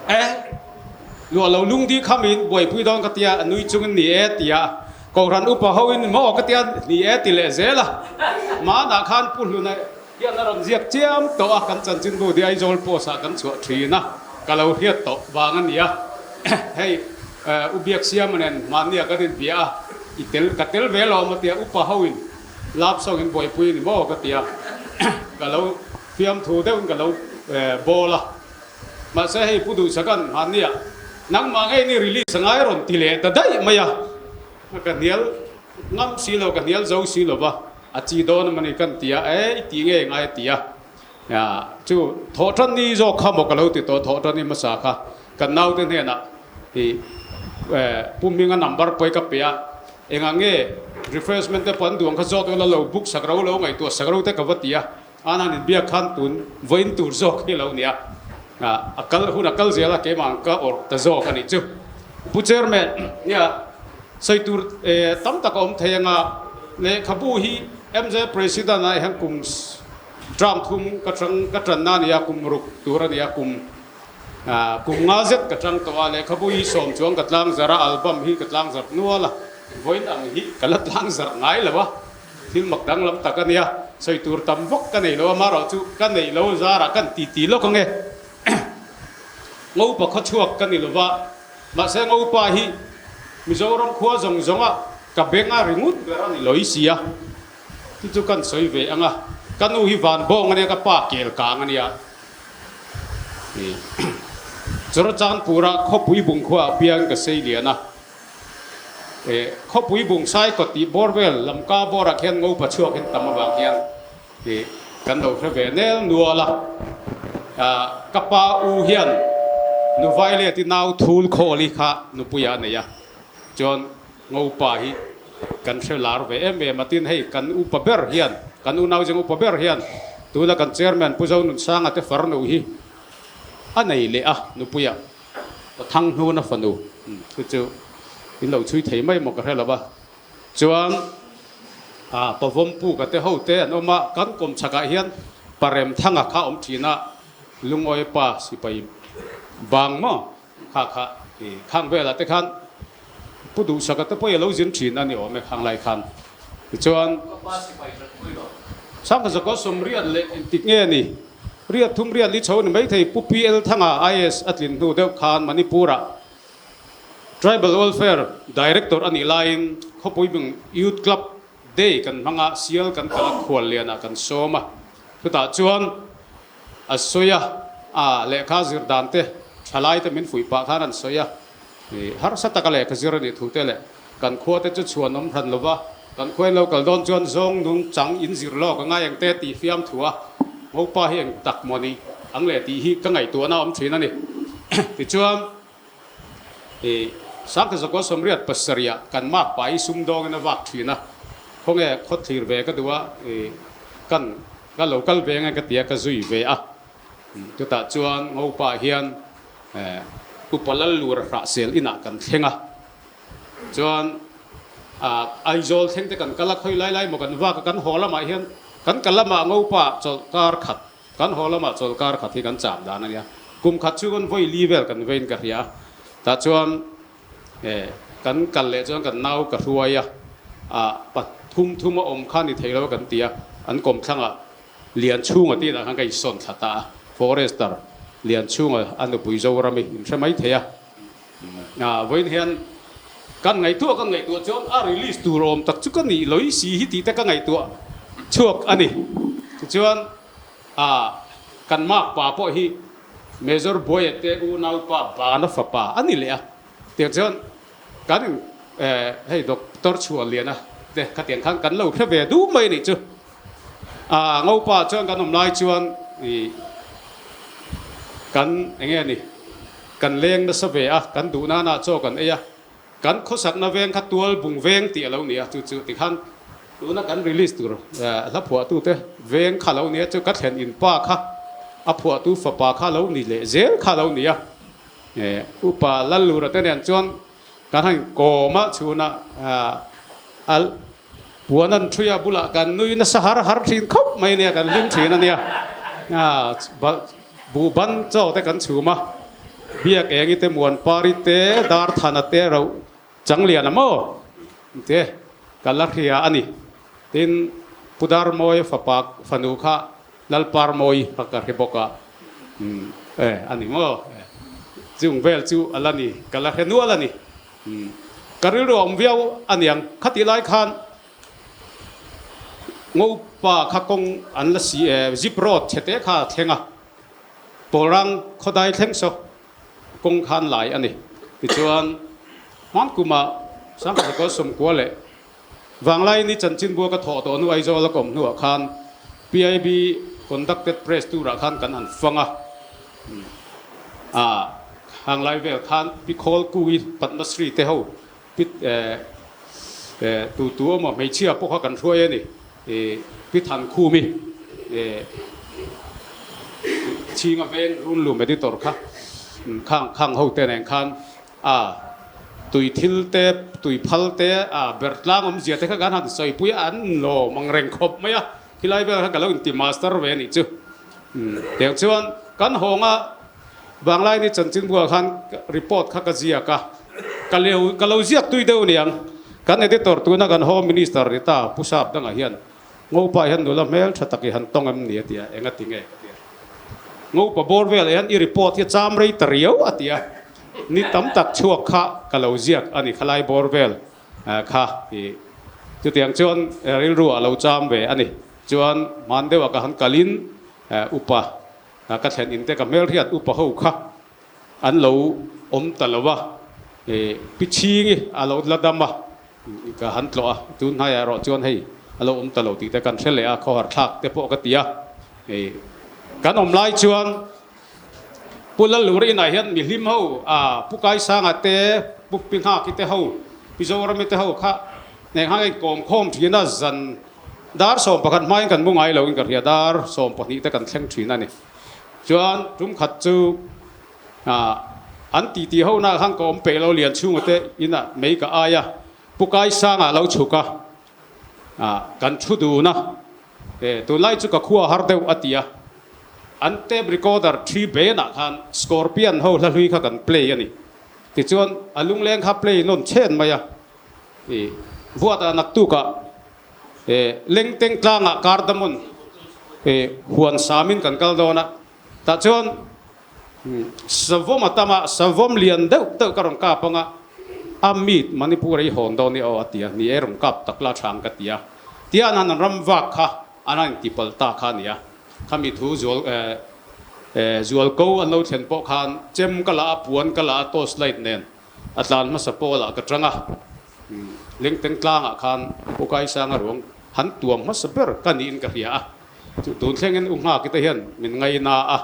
Eh! Luah lo lungdi kha min buaipui dawn ka tia, a nui chungin ni e tia Kohhran upa hoin maw ka tia ni e ti leh zel a. Manah khan Pu Hluna hian a rawn ziak chiam tawh a, kan chanchinbu The Aizawl Post ah kan chhuah thin a, ka lo hriat tawh vang a nia. Hei U Biaksiama nen mahnia kan inbia a, i tel ka tel ve lo a tia upa hoin love song in buaipui a ni maw ka tia, ka lo fiamthu deuhin ka lo bawl a. Mahse hei Pu Duhsaka'n hmanniah nangmah ngei ni release a ngai rawn ti leh ta daih mai a, ka hnial ngam si lo, ka hnial zo si lo va, a chi dawn a mawni kan ti a, e i ti ngei ngai a ti a, chu thawhtan ni zawk kha maw ka lo ti tawh, thawhtan ni hmasa kha kan naute hnenah i Pu Hminga number pawi ka pe a, engah nge refreshment te pawh an duh ang kha zawt ula lo book sak ro lo ngaihtuah sak ro te ka va ti a. An han inbiak khan tun vawiin tur zawk hi lo nia, a kal hun a kal zel a, keimah ang ka awrh ta zawk a nih chu. Pu Chairman, nia sawi tur tam tak a awm thei anga, lehkhabu hi MZ President ah hian kum term thum ka tang ka tanna a nia, kum ruk tur a nia, kum kum nga zet ka tang tawh a, lehkhabu hi sawm chuang ka tlang zarh a, album hi ka tlang zarh nual a, vawiin ang hi ka la tlang zarh ngai lo a. Thil mak danglam tak a nia, sawi tur tam vak ka nei lo a, marawh chu ka neih lo zarah kan ti ti lawk ang e. Ngopa khawchhuak ka ni lova, mahse Ngopa hi Mizoram khua zawng zawnga ka benga ringut ber a ni loi sia, chu chu kan sawi ve ang a, ka nu hi van bawng a nia, ka pa kel kang a nia. Churachandpur-a khawpui bung khuaah piang ka sei lian a. Eh khawpui bungsai kawt tih bawr vel lamka bawrah khian ngopa chhuak in tam avang hian ih kan lo hre ve nel nual a, ah ka pa u hian nu Violet i nau thul khawli kha nupuia a nei a, chuan ngopa hi kan hre lar ve em em a, tin hei kan upa ber hian kan unau zing upa ber hian tuna kan chairman Pu Zonunsanga te farnu hi a nei leh a nupuia. Ka thang hnuna fanu chu chu in lo chhui thei mai maw ka hre lo va, chuan ah Pavawmpu ka te ho te an awm a, kan kawm chhakah hian Paremthanga kha awm thin a, Lungawi pa sipai bang maw kha kha i khang velah te khan Pu Duhsaka te pawh i lo zin thin a ni awm e khang lai khan tichuan Sangkazakaw Sawmriat leh engtik nge ni? Riat thum riat li chho ni maithei Pu PL Thanga IAS a tlin hnu deuh khan Manipur-ah Tribal Welfare Director a nih laiin Khawpuibung Youth Club Day kan hmang a, sial kan kal a, khuallianah kan sawm a. Chutah chuan a sawi a, a lehkha zir dan te thalai te min fuih pah khan an sawi a, harsa taka lehkha zir a nih thu te leh Kan khua te chu chhuan awm hran lova, kan khua in lo kal dawn chuan zawng nung chang in zir lawk a ngai ang te tih fiam thu a, Ngopa hi eng tak maw ni ang le tih hi ka ngaihtuahna a awm thin a ni. Tichuan i Sangkhazakaw Sawmriat pasarih ah kan mak pa i sumdawngin a vak thin a, khawnge khawthlir ve ka duh a, i kan ka lo kal ve ange ka ti a, ka zui ve a. Chutah chuan Ngopa hian Upa Lallura hrahsel inah kan thleng a. Chuan Aizawl thleng te kan kal a, khawi lai lai maw kan vak a, kan haw lamah hian kan kal lamah Ngopa chawlh kar khat, kan haw lamah chawlh kar khat hi kan cham dan a nia. Kum khat chu kan vawi li vel kan vein ka hria a, tah chuan kan kal leh chuan kan nau ka hruai a, pathum thum a awm kha ni thei lo a kan ti a, an kawmthlangah Lianchhunga tih lah khan ka insawn thla ta a, Forester Lianchhunga a nupui Zorami inhre mai thei a. Vawiin hian kan ngaihtuah kan ngaihtuah chuan a release tur awm tak chu ka nih loi si hi tih te ka ngaihtuah chhuak a ni. Tichuan kan mark pa pawh hi Major Buaia te unaupa Bana fapa a ni leh a. Tiang chuan kan in hei Doctor Chhuahliana te khatiang khan kan lo hre ve duh mai a nih chu. Ngopa chuan kan awm lai chuan ih kan eng nge ni kan leng nasa ve a, kan duh nana chaw kan ei a, kan khawsakna veng kha tual bung veng tih a lo ni a, chu chu tikhan tuna kan release tur hla phuahtute veng kha lo ni a, chu ka thlen in pa kha a phuahtu fapa kha lo ni leh zel kha lo ni a, upa Lallura te nen chuan kan han kawm a chhunah a Puan an ṭhui a, bulah kan nui nasa har har ṭhin khawp mai ania, kan hlim ṭhin ania. Buh ban chaw te kan chhum a. Biak Engi te Muanpari te Darthana te Ro Changliana maw te ka la hria a ni. Tin, Pu Darmawia fapa fanu kha Lalparmawi kha ka hre bawk a, e a ni maw? Chung vel chu a la ni, ka la hre nual a ni. Ka rilru a awm viau a niang. Khatih lai khan Ngopa kha kawng an la si e, zip road chhete kha a thleng a, Pawlrang khawdai thleng saw kawng kha an lai a ni. Tichuan, hmankum-ah Sangkhaw Sawmkua leh Vanglai ni chanchinbua ka thawh tawh hnu Aizawl a kawm hnuah khan PIB conducted press turah khan kan han fang a, a hanglai vel khan Pi Khawl Kui Padmasri te ho Pi tu tu emaw hmeichhia pawh kha kan hruai a ni, Pi Than Khumi Chhinga Veng Runlum editor kha khang khang ho te nen khan A, tui thil te, tui phal te, a ber tlang awmzia te kha kan han sawipui a, an lawm ang reng khawp mai a, khilai vel kha ka lo inti master ve a nih chu. Tiang chuan kan hawnga Vanglaini chanchin buah khan report kha ka ziak a, ka leu ka lo ziak tui deuh niang, kan editor tuna kan home minister ni ta Pu Sap dangah hian Ngopa hian nula hmel tha tak i han tawng em ni a ti a, eng a ti nge ka ti a. Ngopa bawr velah hian i report hi a cham rei ta riau a ti a, ni tam tak chhuak kha ka lo ziak a ni khalai bawr vel kha i chutiang chuan rilru ah lo cham ve a ni. Chuan hman deuh ah ka han kalin upa ka thlen in te ka hmelhriat upa ho kha an lo awm ta lo a, pi chhingi a lo la dam a, Ka han tlawh a, tun hnaiah erawh chuan hei a lo awm ta lo tih te kan hre leh a, khawhar thlak te pawh ka ti a. Hei kan awm lai chuan Pu Lalur inah hian mihlim ho, a Pu Kaisanga te, Pu Pi Nghaki te ho, Pi Zorami te ho kha hneh nghak a inkawm khawm thin a, zan dar 11 hmain kan mu ngai loin ka hria, dar 12 te kan thleng thin a ni. Chuan tum khat chu An titi ho nak khan ka awm peih lo lian chhunga te inah mei ka ai a, Pu Kaisanga lo chhuk a, kan thu dun a, tunlai chu ka khua har deuh a ti a, an tape recorder thi benah khan Scorpion ho hla hlui kha kan play a ni. Tichuan a lungleng kha play nawn chhen mai a, Vuatah naktukah Lengteng tlangah cardamom huan samin kan kal dawn a, Tah chuan savawm a tam a, savawm lian deuh deuh ka rawn kap ang a, a meat Manipur a i hawn dawn i aw a ti a, ni e rawn kap tak la chhang ka ti a, tian an an ram vak kha an a inti pal ta kha a ni a, khami thu zual eh zual ko an lo thlen pawh khan chem ka la a, puan ka la a, torch light nen a tlan hmasa pawl ah ka tang a, Lengteng tlang ah khan Pu Kaisanga ruang han tuam hmasa ber ka niin ka hria a. Chu tun thlengin u Nghaki te hian min ngaina a,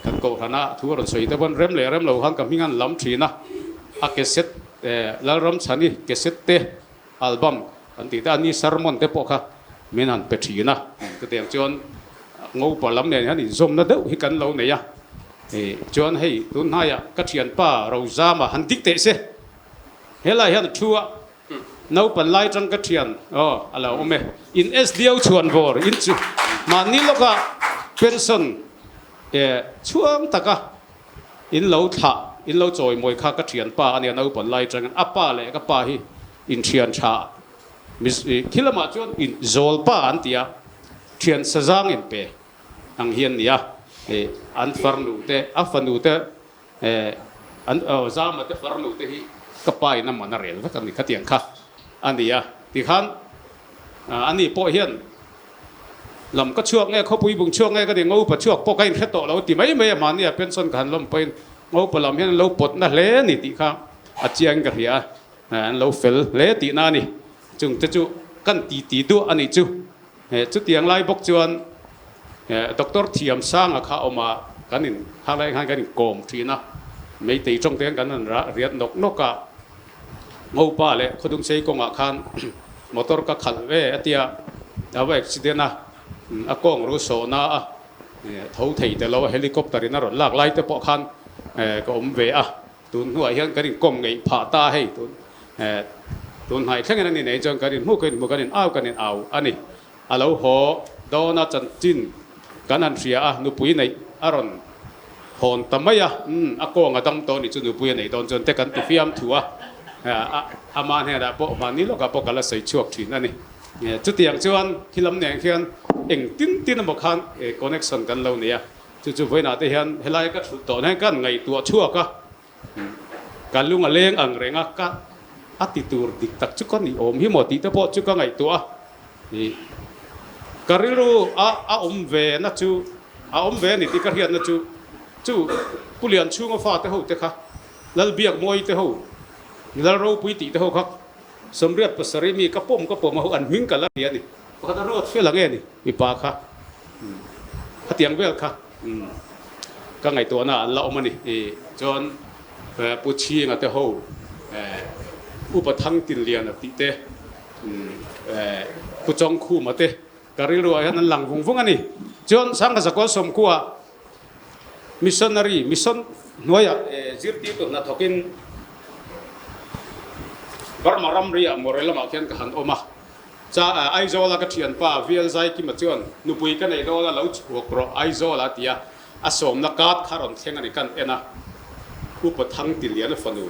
kan kohhrana thu a rawn sawi te pawn rem leh rem lo khan ka hming an lam thin a, a cassette Lalramchhani cassette te album kan tih te a ni sermon te pawh kha min han pe thin a, chutiang chuan Ngopa lam nen hian inzawmna deuh hi kan lo nei a, chuan hei tun hnaiah ka thianpa Rozama han dik teh se helai hian a thu a. Naupan lai tang ka thian aw a lo awm e. In SDO chhuan vawr in chu mahni lawka pension eh chhuang taka in lo thlah in lo chawi mawi kha ka thian pa a nia naupan lai tangin a pa leh ka pa hi in thian tha khi lamah chuan in zawl pa an ti a thian sazang in pe ang hi an nia an farnu te a fanu te An Zama te farnu te hi ka pa in a man a rel vek a ni khatiang kha a ni a tikhan ani pawh hian lam ka chhuak nge khawpui bung chhuak nge ka ti ngopa chhuak pawh ka inhre tawh lo ti mai mai a mahni a pension ka han lawm pawhin ngopa lam hian an lo pawt na hle a ni tih kha a chiang ka hria a an lo fel hle tihna a ni chung te chu kan ti ti duah a nih chu. Chutiang lai bawk chuan Doctor Thiam Sanga kha awm a, kan in hak lai khan kan in kawm thin a, Meitei tawng te hian kan han riat nawk nawk a, Ngopa leh Khawdungsei kawngah khan motor ka khalh ve a tia, a va accident a, a kawng ru sawhna a tho thei ta lo a, helicopter in a rawn lak lai te pawh khan ka awm ve a. Tun hnuah hian kan inkawm ngeih phah ta hei tun tun hnaih thlengin a ni nei chuan kan inhmu kan inhmu kan in au kan in au a ni. A lo haw dawn a chanchin kan han hria a nupui neih a rawn Hawn ta mai a, umm, a kawng a dam tawh ni chu nupui a neih dawn chuan te kan ti fiam thu a, ama hnenah pawh hmanni lawkah pawh ka la sawi chhuak thin a ni. Chutiang chuan khi lam nen khian eng tin tin emaw khan connection kan lo nei a, chu chu vawiinah te hian helai ka thut tawh hian kan ngaihtuah chhuak a, ka lung a leng ang reng a, ka a ti tur dik tak chu ka ni awm hi maw tih te pawh chu ka ngaihtuah a. Ka rilru a a awm ve na chu a awm ve a ni tih ka hriatna chu chu Pu Lianchhunga fate ho te kha Lalbiakmawi te ho Lalropui tih te ho kha Sawmriat pasarih mi ka pawm ka pawm a ho an hming ka la hria a ni. Pakhat a ruat fel ang e ni mipa kha khatiang vel kha ka ngaihtuahna an la awm a ni. Chuan Pu Chhinga te ho Upa Thangtinliana tih te Pu Chawngkhuma te ka rilruah hian an lang vung vung a ni. Chuan Sangha Zakua Sawmkua Missionary, Mission, hnuaiah zirtirtu hna thawkin Burma ramriah Moreh lamah khian ka han awm a. Cha Aizawla ka thianpa VL Zaikima chuan nupui ka nei dawn a lo chhuak rawh Aizawl a ti a, a sawmna card kha rawn thleng a ni kan en a. Upa Thangtiliana fanu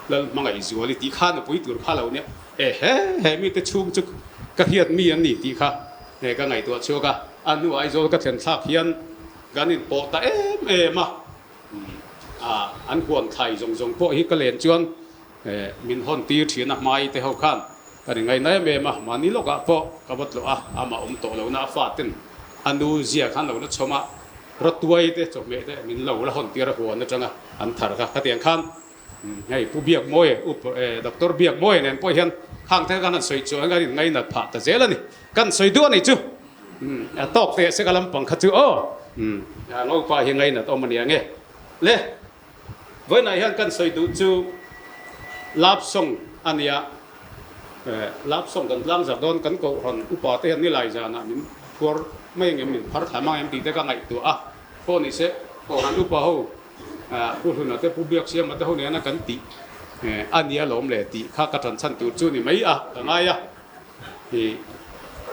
Lalhmangaihzuali tih kha nupui tur kha lo nia. E he he mite chhung chu ka hriat mi an ni tih kha ka ngaihtuah chhuak a, a hnu Aizawl ka thlen thlak hian kan inpawh ta em em a, an huan thlai zawng zawng pawh hi ka len chuan min hawn tir thin a, hmai te ho khan kan ingaina em em a, mahni lawkah pawh ka va tlawh a, amah awm tawh lohna a faten a nu zia khan lo la chhawm a, rawtuai te chawhmeh te min lo la hawn tir a huan atanga an thar kha khatiang khan Hei Pu Biakmawi, Up Doctor Biakmawi nen pawh hian khang te khan han sawi chuan kan inngainat phah ta zel a ni. Kan sawi duh a ni chu. A tawk teh se ka lampang kha chu aw. Ngopa hi ngainat awm a ni ang e. Le, vawiinah hian kan sawi duh chu love song a nia. Love song kan tlang zar dawn kan kohhran upa te hian nilai zanah min phuar mai ang em, min phar thla mang em tih te ka ngaihtuah a. Pawh ni se, kohhran upa ho Pu Hluna te Pu Biaksiama te ho nena kan tih a nia lawm le tih kha ka tan chhan tur chu ni mai a ka ngai a.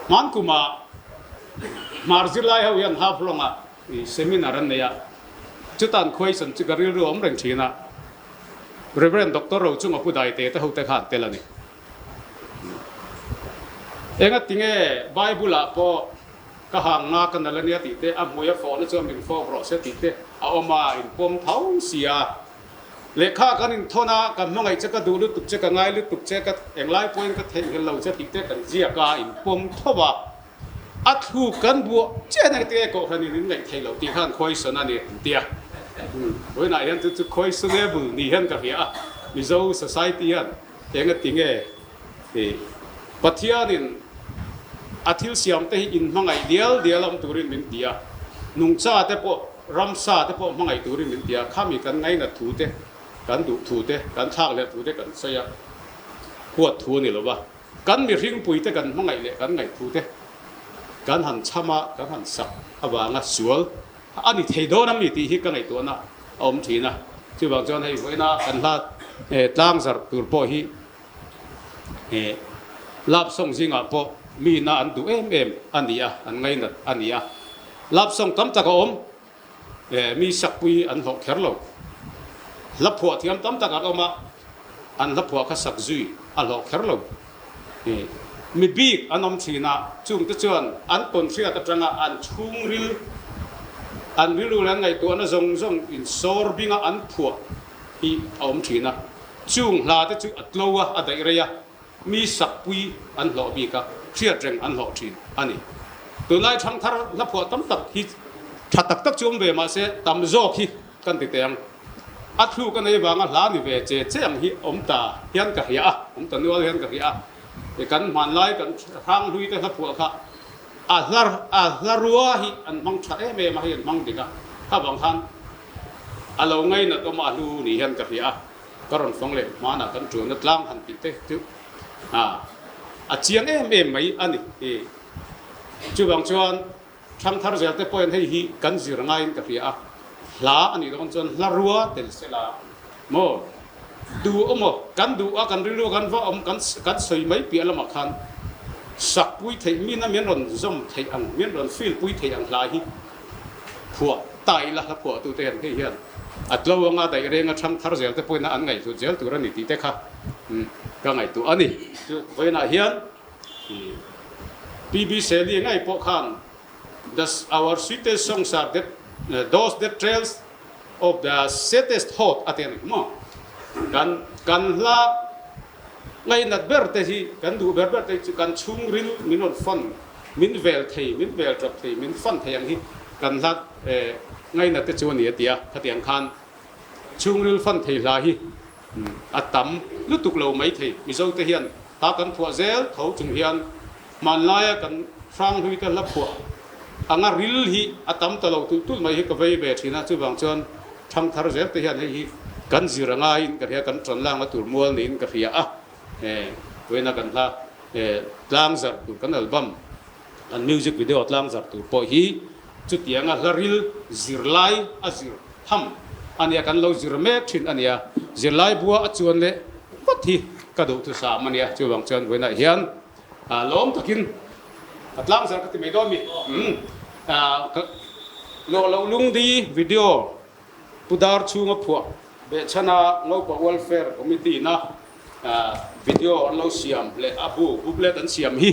Hman kuma Hmar zirlai ho hian Haflong ah seminar an nei a, chutan question chu ka rilru a awm reng thin a, Rev. Doctor Rochunga Pu Daite te ho te kha an tel a ni. Engatinge Bible ah pawh ka hang nga ka nal ania tih te, a hmui a fawhna chuan min fawk rawh se tih te a awm a, in pawm tho sia. Lehkha kan inthawn a, ka hmangaih che, ka duh lutuk che, ka ngai lutuk che, ka englai pawhin ka theihnghilh lo che tih te kan ziak a, in pawm tho a. A thluk kan buah chiah nen tinge kohhranin in ngaih theih loh tih khan khawisawn a ni an ti a. Vawiinah hian chu chu khawisawnable ni hian ka hria a, Mizo society hian Enga tinge i Pathianin a thil siamte hi inhmangaih dial dial awm turin min ti a, nungcha te pawh, ramsa te pawh hmangaih turin min ti a, khami kan ngainat thu te, kan duh thu te, kan thlak leh thu te kan sawi a, huat thu a ni lo va, kan mihringpui te kan hmangaih leh kan ngaih thu te kan han chham a, kan han sak avanga sual A ni thei dawn a mi tih hi ka ngaihtuahna a awm thin a, chuvang chuan hei vawiina kan hla tlang zarh tur pawh hi love song zingah pawh miina an duh em em a ni a, an ngainat a ni a. Love song tam tak a awm, mi sakpui an hlawh kher lo. Hla phuah thiam tam tak an awm a, an hla phuah kha sak zui a hlawh kher lo. Mi bik an awm thin a, chungte chuan an tawnhriat atanga an chhungril, an rilru leh an ngaihtuahna zawng zawng insawr binga an phuah hi a awm thin a. Chung hla te chu a tlo a, a daih rei a, mi sakpui an hlawh bik a, hriat reng an hlawh thin a ni. Tunlai thangthar hla phuah tam tak hi tha tak tak chu awm ve mahse tam zawk hi Kan ti teh ang. A thluk a nei vanga hla ni ve che che ang hi awm ta hian ka hria a, awm ta nual hian ka hria a. I kan hmanlai kan hranghlui te hla phuah kha a hla a hla rua hi an hmang tha em em a, hei an hmang dik a, kha vang khan a lo ngainat awm a, a hlu ni hian ka hria a. Ka rawn fang leh hmanah kan tuanna tlang han tih te chu a a chiang em em mai a ni. Chuvang chuan Thangthar zel te pawhin hei hi kan zir ngaiin ka hria a, hla a nih dawn chuan hla rua tel se la maw? Duh awm aw, kan duh a, kan rilru kan va awm, kan kan sawi mai piah lamah khan sakpui theih mina min rawn zawm theih ang, min rawn feel pui theih ang hla hi phuah ta ila hla phuahtute hian hei hian a tlo anga daih renga thang thar zel te pawhin an ngaihhlut zel tur a ni tih te kha ka ngaihtuah a ni. Chu vawiinah hian PB Seli ngei pawh khan The our sweetest songs are that those that trails of the saddest heart a ti a ni maw? Kan kan hla ngainat ber te hi kan duh ber ber te hi chu kan chhungril min rawn fan min vel thei min vel tap thei min fan thei ang hi kan hla ngainat te chu a ni a ti a, khatiang khan chhungril fan thei hla hi a tam lutuk lo mai thei. Mizo te hian hla kan phuah zel tho chung hian hmanlaia kan hranghlui te hla phuah anga ril hi a tam ta lo tulh tulh mai hi ka vei ve thin a, chuvang chuan thangthar zel te hian hei hi kan zir a ngaiin ka hria, kan tan lak na tur mual niin ka hria a, vawiina kan hla tlang zarh tur kan album kan music video tlang zarh tur pawh hi chutianga hla ril zirlai a zir tham a nia, kan lo zir mek thin a nia, zirlai bua a chuan leh vat hi ka duhthusam a nia, chuvang chuan vawiinah hian lawm takin ka tlang zarh ka ti mai dawn mi luah loh lungdi video Pu Dar chhunga phuah behchhana Ngopa Welfare Committee na video an lo siam leh a bu booklet an siam hi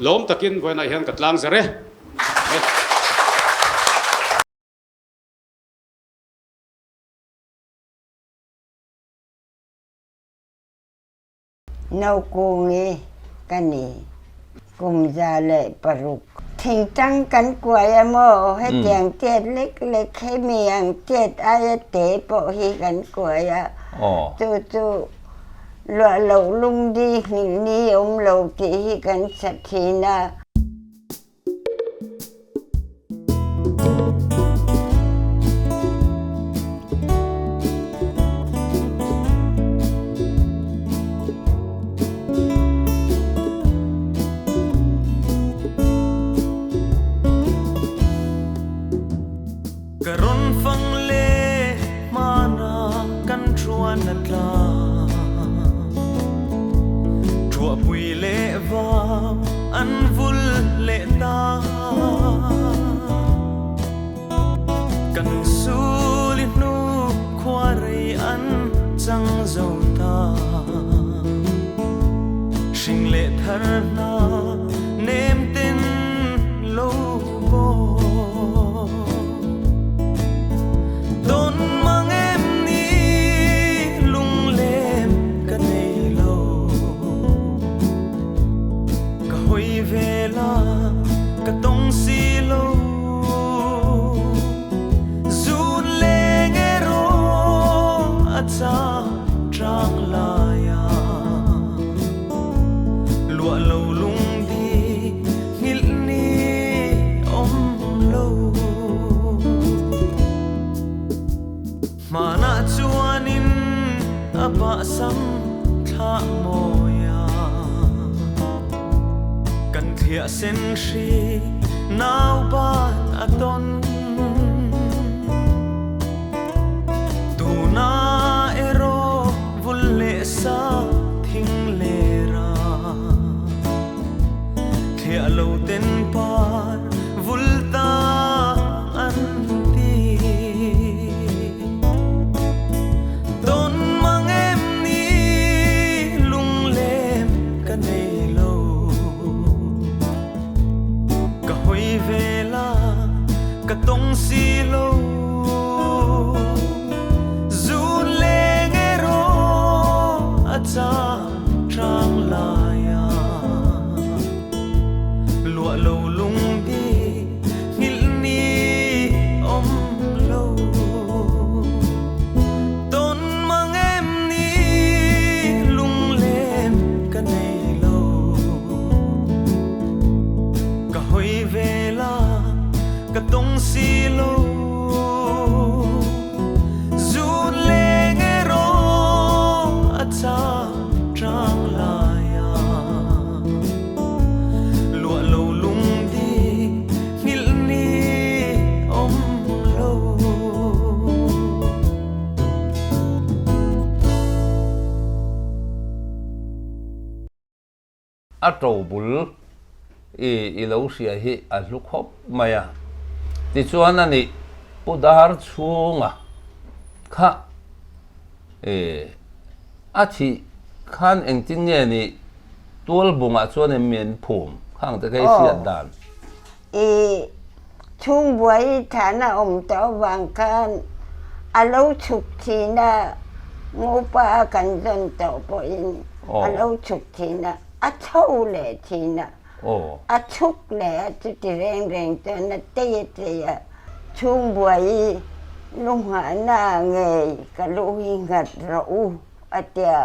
lawm takin vawiinah hian ka tlang zarh e. Nokungi ka ni. Kum 106. Thingtang kan kuai a maw? Hetiang tiat lek lek hemi ang tiat aia te pawh hi kan kuai a. Chu chu luah loh lungdi hnih ni awm lo tih hi kan sa thin a. Ka rawn fang le hmana kan thuan a tla Thuahpui leh vau an vul leh ta Kan sul i hnu khua rei an chang zo ta Hring leh thar hna nem ten lo Tawn mang em ni lunglem ka nei lo Ka hawi ve la ka tawng si lo Zun leng erawh a chang tlang lai ah Luah lo lungdi Hngilh ni um lo. Hmanah chuanin a bahsam thlah mawi a, kan thliah sen hri nauban a ton. Tuna erawh vul leh sa thing lera. Thliah lo ten par vul ta an ti. Tawn mang em ni lunglem ka nei lo. Ka hawi ve la ka tong si lo. Zun leng erawh a chang Ṭang lai ah luah lo lungdi hngilh ni um lo. Ton mang em ni lunglem ka nei lo. Ka hoi ve la ka tong si lo. Zun leng erawh a chang ṭang lai ah luah lo lungdi hngilh ni um lo. A to bul i i lo hria hi a hlu khawp mai a. Tichuan a nih. Pu Darchhunga kha a thih khan engtin nge ni Tualbungah chuan em mi an phum khang te kha i hriat dan? I chhungbuai thana awm tawh avang khan a lo chhuk thin a, Ngopa kan zawn tawh pawhin a lo chhuk thin a, a chho leh thin a. A chhuk leh a chuti reng reng chuan a tei a tei a, chhungbuai lunghahna ngei ka lu hi nghat rawh u a tia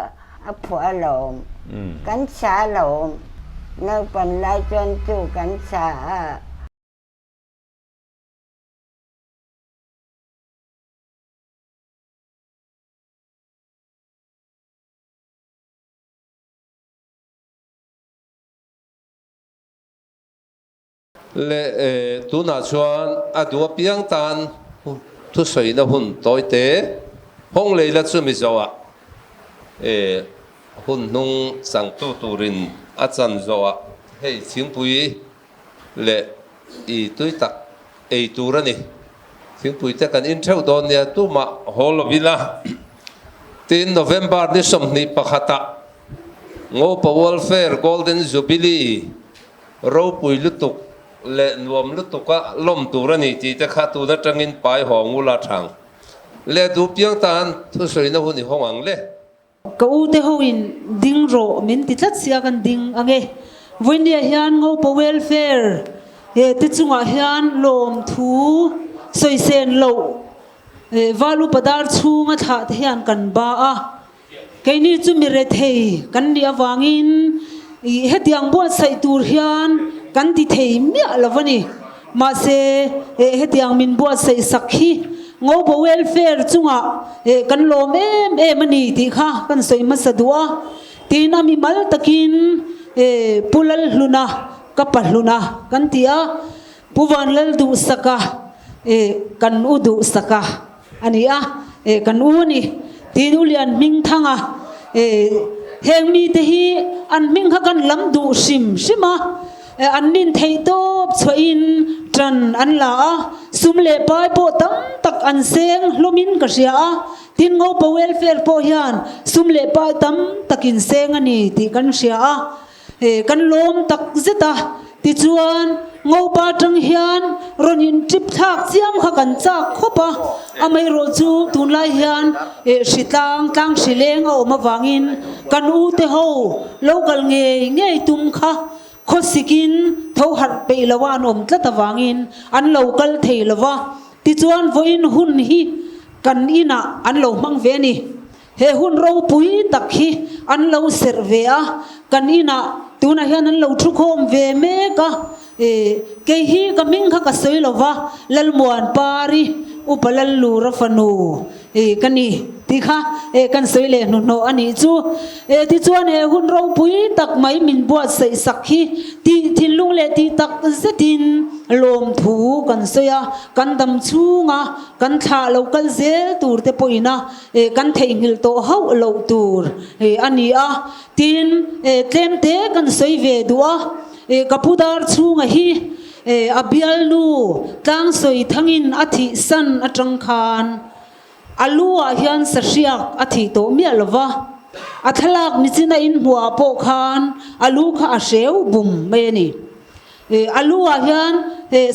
a phuah alawm. Kan sa alawm. Naupan lai chuan chu kan sa a. Le tunah chuan a duh apiang tan thusawina hun tawi te hawng lei la chu Mizo ah hun hnung changtu turin a chan zawh ah hei thingpui leh i tui tak ei tur a ni. Thingpui te kan in theuh dawn nia tumah haw lo ila tin November ni 21 ah Ngopa Welfare Golden Jubilee ropui lutuk leh nuam lutuka lawm tur a ni tih te kha tun atangin pai haw ngula thang leh duh piang tan thusawina hun i hawng ang le. Ka u te ho in ding rawh min ti tlat sia kan ding ang e. Vawinia hian Ngopa Welfare te chungah hian lawmthu sawisen loh Val upa dar chhunga thlah te hian kan ba a. Keini chu mi rethei kan nih avangin hetiang buatsaih tur hian kan ti thei miah lo a ni. Mahse, hetiang min buatsaih sak hi Ngopa Welfare chungah kan lawm em em a ni tih kha kan sawi hmasa duh a. Tin, a mimal takin Pu Lalhluna, ka Pahluna kan ti a, Pu Vanlalduhsaka kan u Duhsaka A ni a, eh kan u a ni. Tiin U Lian hming thang a, eh heng mite hi an hming kha kan lam duh hrim hrim a, eh an nin theih tawp chhuahin tan an la a, sum leh pai pawh tam tak an seng hlawmin ka hria a, tin Ngopa Welfare pawh hian sum leh pai tam takin seng a ni tih kan hria a. He kan lawm tak zet a, tichuan Ngopa atang hian rawn in trip thlak chiam kha kan chak khawp a, amaherawh chu tunlai hian hritlang tlang hri leng a awm avangin kan u te ho lo kal ngei ngei tum kha khawsikin tho harh peih lo a an awm tlat avangin an lo kal thei lo va, tichuan vawiin hun hi kan inah an lo hmang ve a ni. He hun ropui tak hi an lo serh ve a, kan inah tunah hian an lo thu khawm ve mek a, e kei hi ka hming kha ka sawi lo va, Lalmuan Pari, Upa Lallura fanu e ka ni tih kha e kan sawi leh hnuhnawh a nih chu. E tichuan he hun ropui tak mai min buatsaih sak hi tih thinlung leh tih tak zetin lawmthu kan sawi a, kan dam chhunga kan thlah lo kal zel tur te pawhin a Eh kan theihnghilh tawh hauh loh tur eh a ni a, tin eh tlem te kan sawi ve duh a, eh ka pu dar chhunga hi eh a bialnu tlang sawi thangin a thih san atang khan a lu ah hian sahriak a thih tawh miah lo va, a thlalak nichin a inhmuh ah pawh khan a lu kha a hreu bum mai a ni. A lu ah hian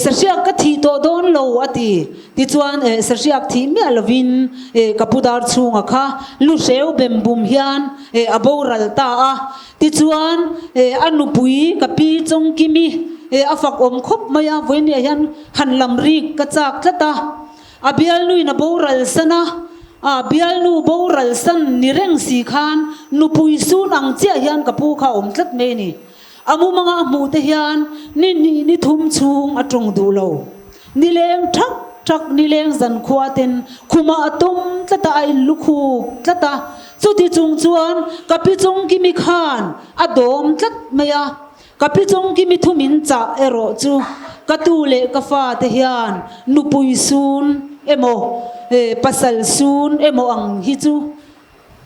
sahriak ka thih tawh dawn lo a ti. Tichuan sahriak thih miah lovin ka pu dar chhunga kha lu hreu bem bum hian a boral ta a. Tichuan a nupui ka pi Chawngkimi a fak awm khawp mai a, vawinia hian han lam rik ka chak tlat a. A bialnuin a boral san a, a bialnu boral san ni reng si khan nupui sun ang chiah hian ka pu kha a awm tlat mai a ni. A mumanga a hmuh te hian ni hnih ni thum chhung a tawng duh lo. Nileng thak thak nileng zankhua ten khumah a tawm tlat a, a inlukhup tlat a. Chuti chung chuan ka pi Chawngkimi khan a dawm tlat mai a. Ka pi Chawngkimi thu min chah erawh chu ka tu leh ka fa te hian nupui sun emaw pasal sun emaw ang hi chu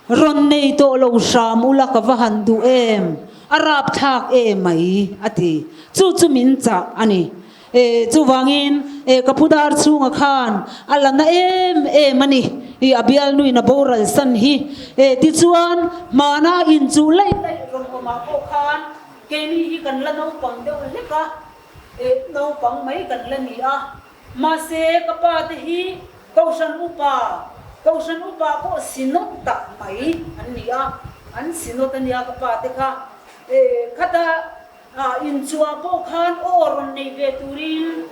Rawn nei tawh lo hram ula ka va han duh em, a rapthlak e mai a ti. Chu chu min chah a ni. Chuvangin ka pu dar chhunga khan a la na em em a ni, a bialnuin a boral san hi. Tichuan hmana inchuh laih laih rawn awmah pawh khan keini hi kan la naupang deuh hlek a, naupang mai kan la ni a. Mahse ka pa te hi Kohhran upa, Kohhran upa pawh synod tak mai an ni a, an synod a nia ka pa te kha. Khata Inchhuah pawh khan aw rawn nei ve turin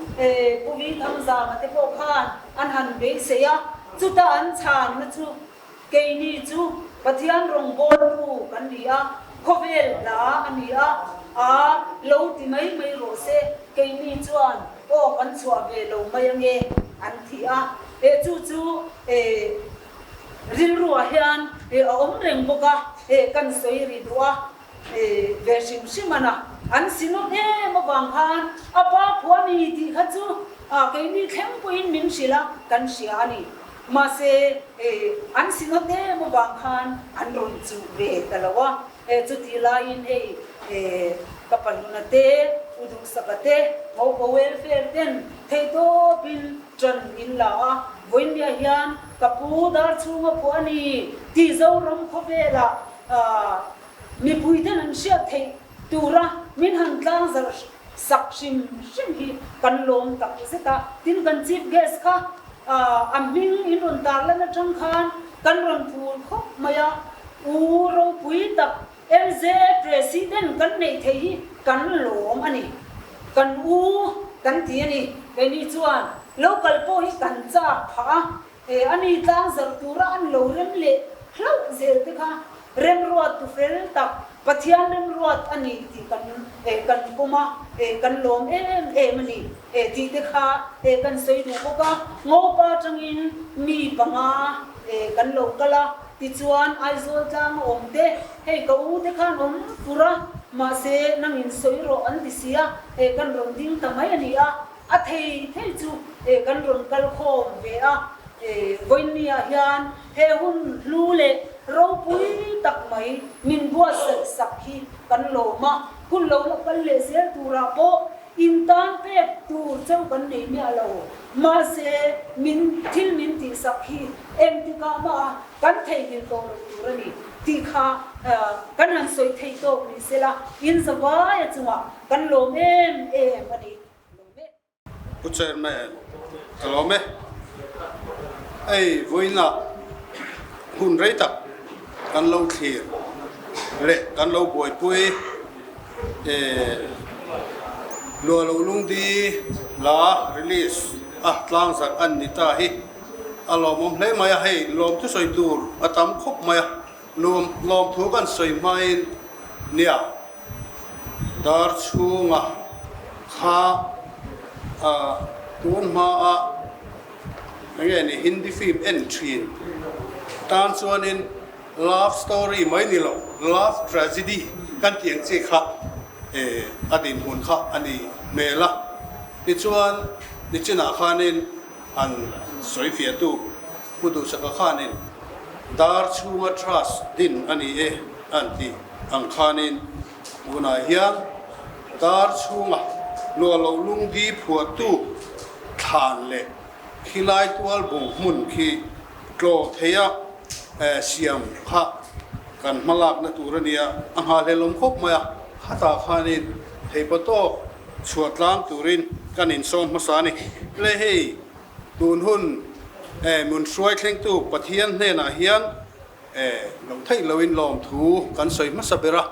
Pu Vithangzama te pawh khan an han beisei a, chuta an chhanna chu keini chu Pathian rawngbawltu kan ni a, khawvel hla a ni a, a lo ti mai mai rawh se, keini chuan aw kan chhuah ve lo mai ange an ti a, chu chu rilruah hian a awm reng bawk a, kan sawi ri duh a. Ve hrim hrim a na. An sinawt em avang khan a pa phuah a ni tih kha chu keini thleng pawhin min hrilh a, kan hria a ni. Mahse an sinawt em avang khan an rawn chuh ve ta lo a. Chutih laiin hei ka pahluna te, U Duhsaka te, Ngopa Welfare ten theihtawpin ṭan in la a. Vawiinniah hian ka pu dar chhunga phuah a ni tih Zoram khawvelah Mipuiten an hriat theih tura min han tlang zarh sak hrim hrim hi kan lawm tak zet a. Tin, kan Chief Guest kha a hming in rawn tarlan atang khan kan rawn phur khawp mai a, U ropui tak MZA President kan neih theih hi kan lawm a ni. Kan u kan ti a ni. Keini chuan local pawh hi kan chak phah a. He a ni tlang zarh tura an lo rem leh hlauh zel te kha remruat tu fel tak, Pathian remruat a ni tih kan kan pawm a, kan lawm em em a ni tih te kha kan sawi duh bawk a. Ngopa atangin mi panga kan lo kal a, tichuan Aizawl tlanga awm te, hei ka u te khan awm fur a, mahse nangin sawi rawh an ti si a, kan rawn ding ta mai a ni a. A thei thei chu kan rawn kal khawm ve a, vawiinniah hian he hun hlu leh ropui tak mai min buatsaih sak hi kan lawm a, hun lo la kal leh zel turah pawh intan pek tur cheu kan nei miah lo. Mahse, min thil min tihsak hi engtikah mah a kan theihnghilh tawh loh tur a ni tih kha kan han sawi thei tawk ni sela, in zavaia chungah kan lawm em em a ni. Pu Chairman, ka lawm e. Hei vawiinah hun rei tak kan lo thlir leh kan lo buaipui Lua lo lungdi hla release a tlangzarh an ni ta hi a lawmawm hle mai a, hei lawmthu sawi tur a tam khawp mai a, lawmthu kan sawi hmain nia. Dar chhunga kha tun hmaa enge ni Hindi film en thin tan chuanin love story mai ni lo love tragedy kan tih ang chi kha a dinhmun kha a ni hmel a. Tichuan nichinah khanin han sawi fiahtu Pu Duhsaka khanin dar chhunga trust din a ni e an ti. Ang khanin tunah hian dar chhunga luah loh lungdi phuahtu thlan leh khilai tual bung hmun khi tlawh theia siam kha kan hmalakna tur a nia, a nghahhlelawm khawp mai a, khatah khanin theipa tawk chhuah tlang turin kan insawm hmasa a ni. Le hei tun hun mun hruai thlengtu Pathian hnenah hian E, lo theih loin lawmthu kan sawi hmasa ber a,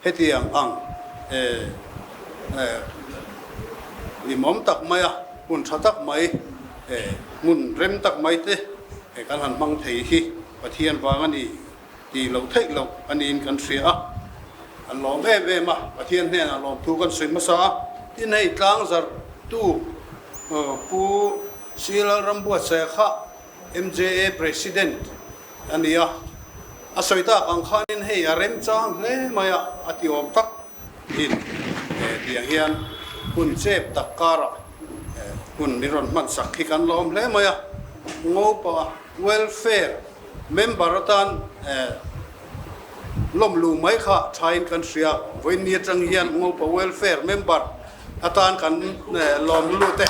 hetiang ang e, e, limawm tak mai a, hmun tha tak mai, e, hmun rem tak mai te e kan han hmang thei hi Pathian vang a ni tih loh theih loh a niin kan hria a, an lawm em em a, Pathian hnenah lawmthu kan sawi hmasa a, tin hei tlangzarh tu Pu Sri Lalrambuatsaia kha MJA President a ni a, a sawi tak ang khanin hei a remchang hle mai a, a ti awm tak thin tiang hian hun chep tak karah hun min rawn hman sak hi kan lawm hle mai a, Ngopa Welfare member atan lawmlu mai kha thain kan hria, vawiin ni atang hian Ngopa Welfare member. atan kan lawm lut e.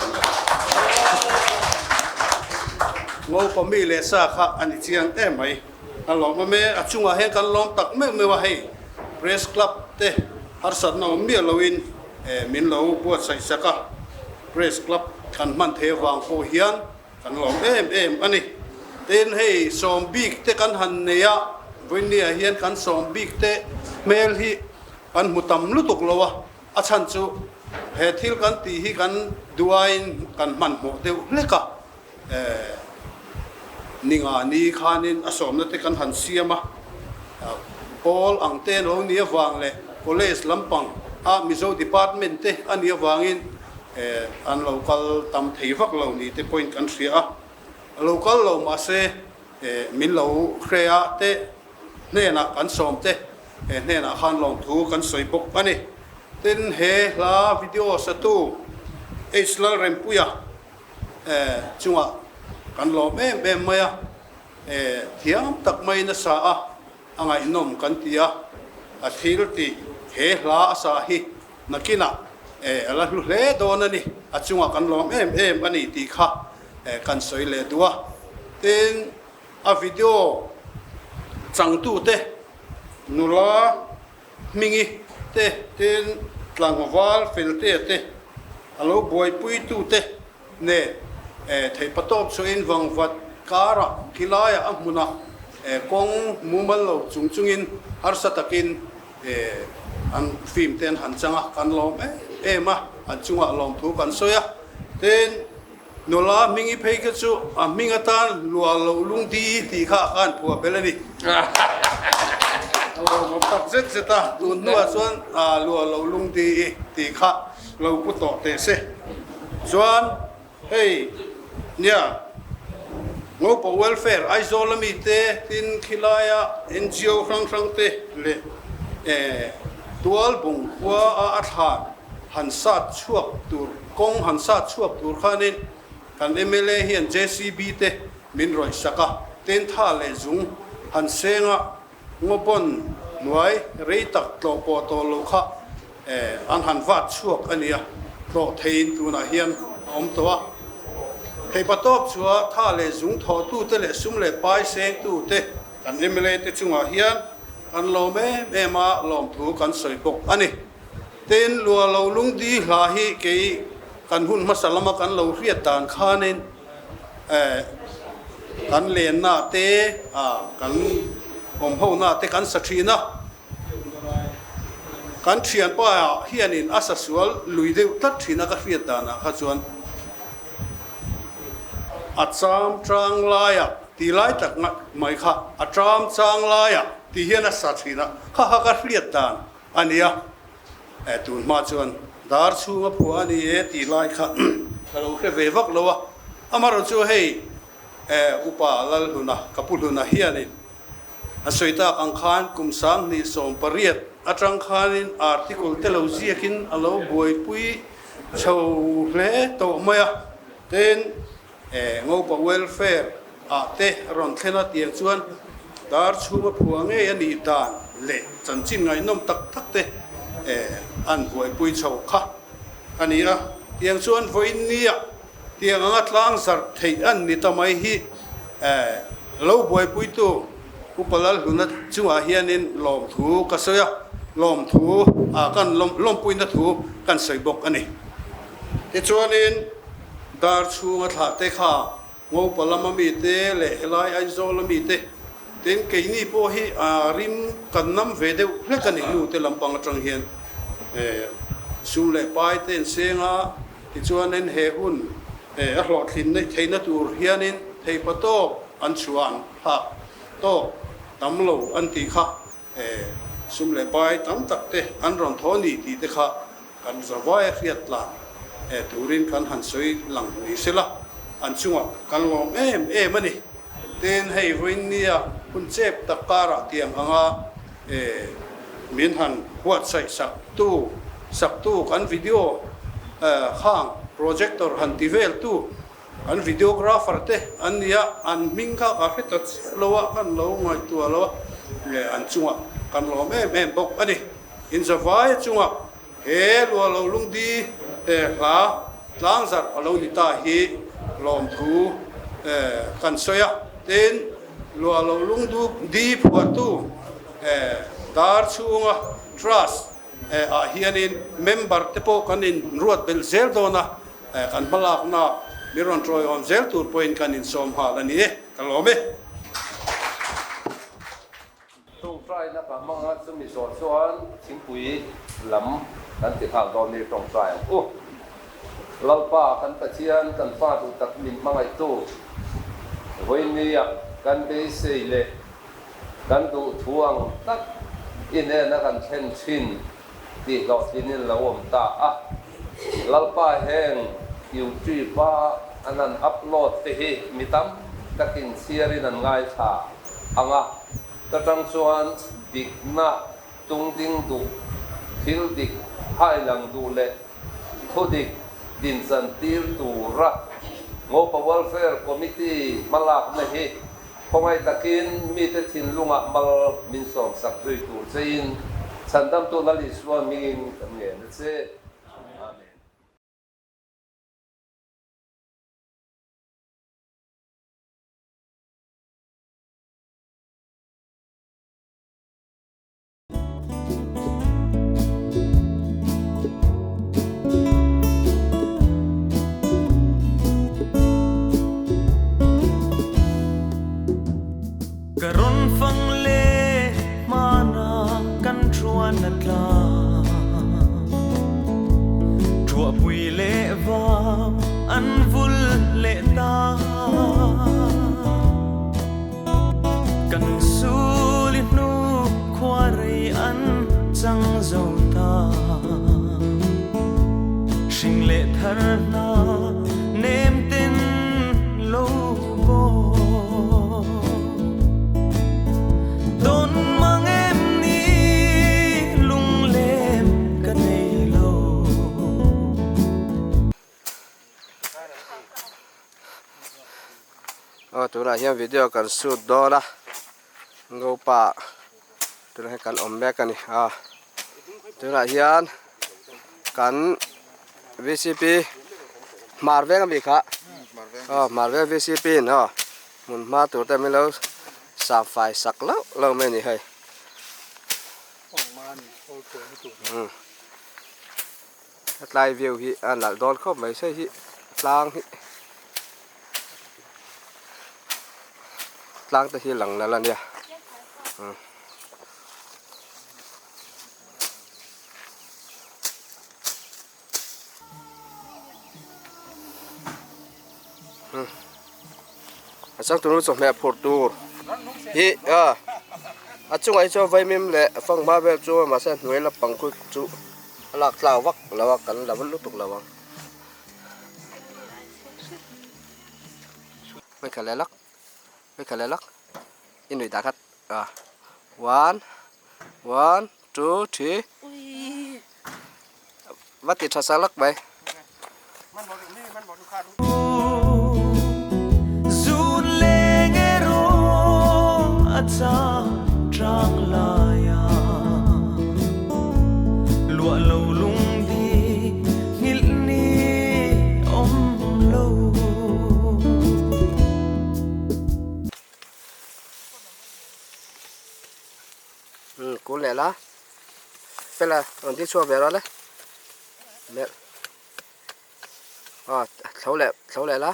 Ngopa mi leh sa kha a ni chiang em mai. A lawm awm e, a chungah hian kan lawm tak meuh meuh a hei Press Club te harsatna awm miah loin min lo buatsaih sak a, Press Club kan hman thei avang pawh hian kan lawm em em a ni. Tin hei sawm bik te kan han nei a, vawinia hian kan sawm bik te hmel hi kan hmu tam lutuk lo a, a chhan chu he thil kan tih hi kan duaiin kan hmanhmawh deuh hlek a. Ninga ni khanin a sawmna te kan han siam a, pawl ang te lo ni avang leh college lampang a Mizo department te a nih avangin an lo kal tam thei vak lo ni te pawhin kan hria a, lo kal lo mahse min lo hre a te hnenah kan sawm te hnenah khan lawmthu kan sawi bawk a ni. Tin he hla video satu H Lalrempuia chungah kan lawm em em mai a, thiam tak mai nasa a, a ngaihnawm kan ti a, a thil tih he hla a sa hi nakinah a la hlu hle dawn a ni, a chungah kan lawm em em a ni tih kha kan sawi leh duh a, tin a video changtute nula Hmingi te, tin tlangval Feltea te, a lo buaipuitute nen theihpatawp chhuahin vangvat karah khilaiah a hmunah kawng mumal lo chung chungin harsa takin an film te an han chang a, kan lawm em em a, an chungah lawmthu kan sawi a, tin Nula hmingi phei kha chu a hming atan lua lo lung di tih kha a khan phuah bel a ni. A lo awm tak zet zet a, tun hnuah chuan lua lo lung di tih kha lo pu tawh teh se. Chuan hei nia Ngopa Welfare Aizawl ami te tin khilaia ngo hrang hrang te leh Tualbung khua a a thlan han sat chhuak tur Kawng han sat chhuak tur khanin kan mla hian JCB te min rawih sak a, tentha leh zung han seng a, ngawpawn hnuai rei tak tlawh pawh tawh lo kha an han vat chhuak a nia, tlawh theiin tunah hian a awm tawh a. Theipatawp chua tha leh zung thawhtute leh sum leh pai sengtute kan mla te chungah hian kan lawm em em a, lawmthu kan sawi bawk a ni. Tin, lua lo lungdi hla hi kei kan hun hmasa lama kan lo hriat dan khanin kan lenna te, kan awmhona te kan sa thin a. Kan thianpa hianin a sa sual lui deuh tlat thin a ka hriat danah kha chuan a cham chang laiah ti lai tak mai kha a cham chang laiah ti hian a sa thin a, kha kha ka hriat dan. A nia, eh tun hma chuan dar chhunga phuah a ni e tih lai kha ka lo hre ve vak lo a, amaherawh chu hei eh upa Lalhluna, ka pu Hluna hianin a sawi tak ang khan kum 28 atang khanin article te lo ziakin a lo buaipui chho hle tawh mai a, tin Ngopa Welfare ah te rawn thlen a tiang chuan dar chhunga phua ngei a nih dan leh chanchin ngaihnawm tak tak te an buaipui chho kha a ni a. Tiang chuan vawiin nia tiang anga tlang zarh theih an ni ta mai hi lo buaipuitu Upa Lalhluna chungah hianin lawmthu ka sawi a, lawmthu kan lawmpuina thu kan sawi bawk a ni. Tichuanin dar chhunga thlah te kha Ngopa lama mite leh helai Aizawl a mite tin keini pawh hi a rim kan nam ve deuh hlek a ni nu te lampang atang hian sum leh pai te an seng a, tichuanin he hun a hlawhtlin neih theihna tur hianin theipa tawk an chhuah an thlak tawk tam lo an tih kha sum leh pai tam tak te an rawn thaw a ni tih te kha Kan zavaia hriat tlan turin kan han sawi lang ni se la, an chungah kan lawm em em a ni. Tin, hei vawiinnia hun chep tak karah tiang anga min han buatsaih saktu saktu kan video khang projector han ti veltu kan videographer te an ni a, an hming kha ka hre ta chiah lo a, kan lo ngaihtuah lo a, an chungah kan lawm em em bawk a ni. Inzavaia chungah he lua lo lungdi He hla tlangzarh a lo ni ta hi lawmthu kan sawi a. Tin, luah lo lungdup di phuahtu dar chhunga Trust ah hianin member te pawh kan inruat belh zel dawn a, kan hmalakna mi rawn tawiawm zel tur pawhin kan insawm nghal a ni e. Ka lawm e. Tawngtaina ka hmang a, chumi zawh chuan thingpui lam kan ti nghal dawn ni tawngtai ang u. Lalpa kan Pathian kan fa duh tak min hmangaihtu vawinia kan beisei leh kan duh thu ang tak i hnena kan thlen thin tih hlawhtlinin lo awm ta a. Lalpa heng YouTube-a an han upload te hi mi tam takin chhiarin an ngaithla ang a, ta tang chuan dikna tungding duh, thil dik hailang duh leh thudik dinchan tir tura Ngopa Welfare Committee hmalakna hi khawngaih takin mite thinlungah mal min sawmsak zui tur chein Chhandamtu Lal Isua hmingin kan ngen a che. Amen. Ka rawn fang le hmana kan thuan a tla Thuahpui leh vau an vul leh ta. Kan suli hnu khua rei an chang zo ta. Hring leh thar hna nem ten lo bawk. Tawn mang em ni lunglem ka nei lo. Aw tunah hian video kan shoot dawn a Ngopa tunah hian kan awm mek a ni a tunah hian kan V_C_P hmar veng ami kha aw hmar veng V_C_P in aw hmun hma tur te min lo sam fai sak lauh lauh mai a ni hei. Hetlai view hi a nalh dawn khawp mai se hi tlang hi tlang te hi lang nalh a nia umm. A changtunu chawhmeh phurh tur hi a a chungah hi chuan vaimim leh fanghma vel chu mahse a hnuai lampang khu chu a lak tlang vak lo a kan la lutuk lo ang. Hmeichhe leh lak hmeichhe leh lak i nuih dah khat a one one two three. Va ti tha sa lak mai. Kul leh la fela rawn ding chhuak ve rawh le melh aw thlo leh thlo leh la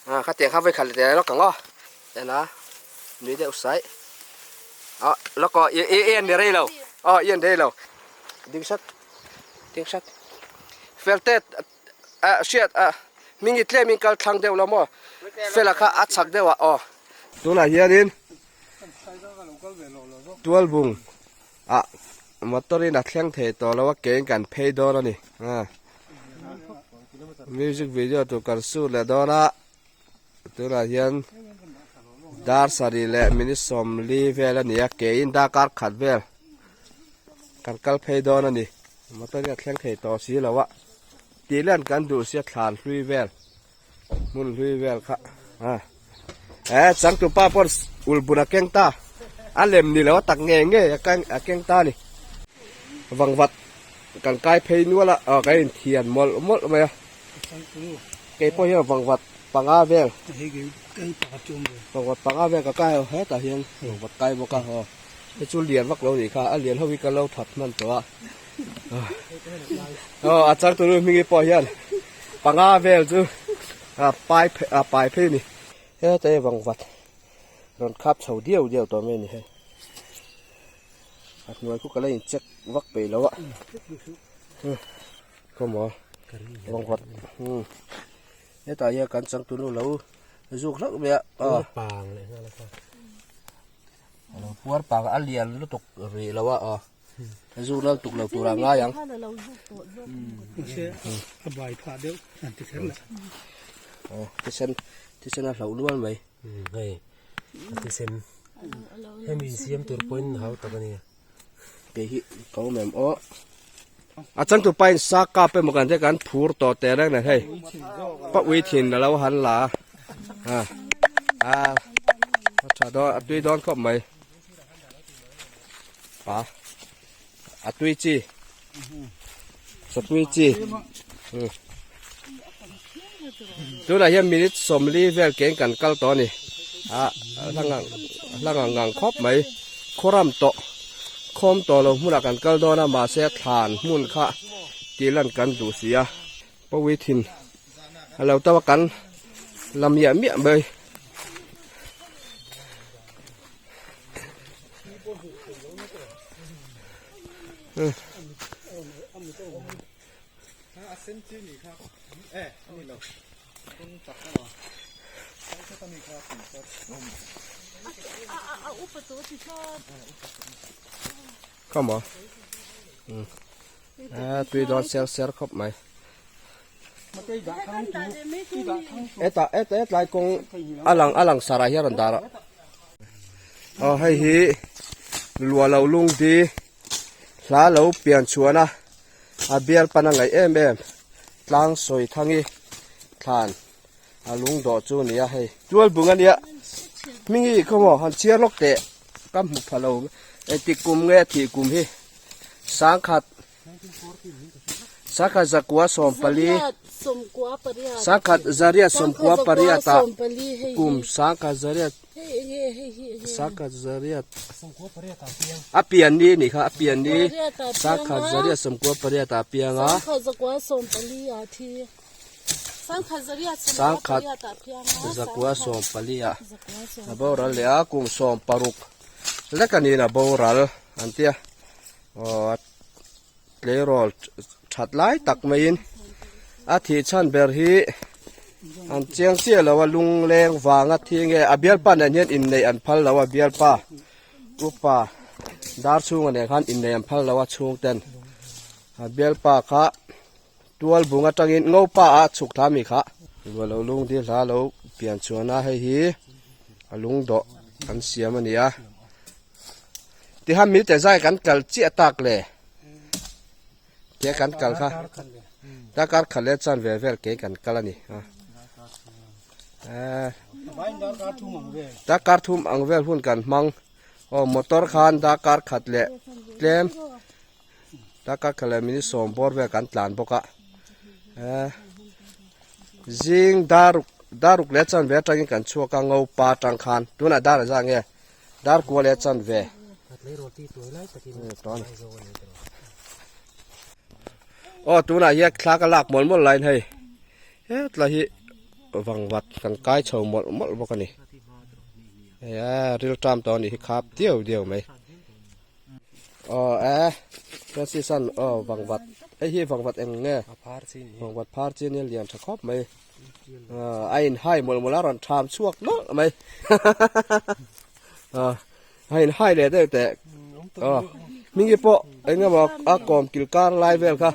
ah khatiang kha vawikhat leh lawk ang aw en a nui deuh saih ah lawk aw i i en rei lo aw i en rei lo ding sat ding sat fel te ah hriat ah hming i tlem in kal thlang deuh lo maw fela kha a chak deuh ah aw tunah hianin Tualbung ah motor in a thleng thei tawh lo a ke in kan phei dawn a ni music video tur kan shoot leh dawn a tunah hian dar sarih leh minute sawmli vel a ni a ke in darkar khat vel kan kal phei dawn a ni motor in a thleng thei tawh si lo a tih lan kan duh sia thlan hlui vel. Hmun hlui vel kha a e changtupa pawh ulbun a keng ta a lem ni lo a tak ngei ngei a keng a keng ta a ni vangvat. Kan kai phei nual a, aw kan inthian mawlh mawlh mai a. Keipawh hian vangvat panga vel vangvat panga vel ka kai a hetah hian vangvat kai bawk a aw hei chu lian vak lo nih kha a lian ho hi ka lo that hman tawh a aw a changtunu hmingi pawh hian panga vel chu a pai a pai phei a ni heta hi vangvat rawn khap chho diau diau tawh mai a ni hei. A hnuai khu ka la in check vak peih lo a khawmaw vawngvat hetah hian kan changtunu lo zuk hlauh mai a puar pang leh nghal a lo puar pang a lian lutuk rih lo a aw zuk lal tuk lo tur ah ngai ang a bai phah deuh an ti kher la aw thisen thisen a hlauh nual mai hei a thisen hemi insiam tur pawhin hau tak a ni kei hi ka awm em aw a changtu pa in sa kap emaw kan te kan phur tawh teh reng nen hei pa ui thin a lo han la a a a tha dawn a tui dawn khawp mai pa a tui chi satui chi tunah hian minute sawmli vel keng kan kal tawh a ni a hla ngang ngang khawp mai khawram tawh khawm tawh lo hmunah kan kal dawn a mahse thlan hmun kha tih lan kan duh si a pawi thin a lo tawk a kan la miah miah mai. Come on. À, tui đón ser ser khop mai. Eta eta et lai kawng a lang a lang sarah hian rawn dar a aw hei hi lua lo lung di hla lo pian chhuan a a bial pan a ngaih em em tlang sawi thangi thlan a lung dawh chu a ni a hei tual bung a nia hmingi khaw maw han chhiar lawk teh ka hmu pha lo engtik kum nge thih kum hi sangkhat. Sangkhat zakua sawmpali Sangkhat zariat sawmkua pariat ah kum sangkhat zariat sangkhat zariat a pian ni anih kha a pian ni sangkhat zariat sawmkua pariat ah a piang a sangkhat zakua sawmpali ah a boral leh a kum sawmparuk lek a niin a boral an tia. Aw tleirawl that lai tak maiin a thih chhan ber hi an chiang chiah lo a lungleng vanga thi nge a bialpa nen hian inneih an phal lo a bialpa upa dar chhunga nen khan inneih an phal lo a chhung ten a bialpa kha tual bung atangin ngopa a chhuk thla mi kha ruah lo lung dil hla lo pian chhuan a hei hi a lungdawh an siam a ni a. Tiha mi te zai kan kal chiah tak le ke kan kal kha darkar khat leh chan ve vel ke kan kal ani a darkar thum ang vel hun kan hmang aw motor khan darkar khat leh tlem darkar khat leh minute sawm bawr vel kan tlan bawk a zing daruk daruk leh chan ve atangin kan chhuak a ngopa atang khan tunah dar a zah nge. Dar kual leh chan ve. Aw tunah hian thla ka lak mawlh mawlh laiin hei hetlai hi vangvat kan kai chho mawlh mawlh bawk a ni. Hei a ril ṭam tawh a nih hi khap diau diau mai. Aw e Francis an aw vangvat hei hi vangvat eng nge vangvat phar chi nia lian tha khawp mai. A in hai mawlh mawlh a rawn tham chhuak nawlh mai a in hai leh deuh teh hmingi pawh eng emaw a kawm kil kar lai vel kha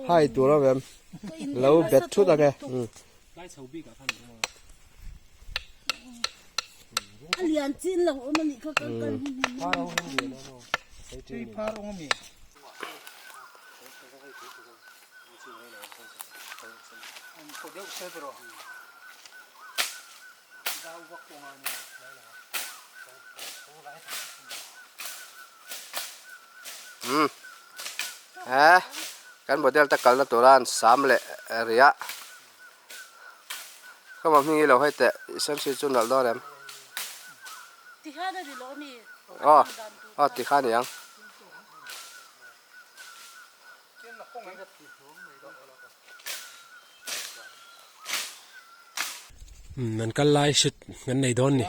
hai tur a awm lo bet thut ang e. Kan model te kalna tura an sam leh rih a. Ka mah hming hi lo hei teh i sensi chu nalh dawn em? Tikhan a ni lo mi? Aw aw tikhan a ni ang. Umm an kal lai shoot kan nei dawn ni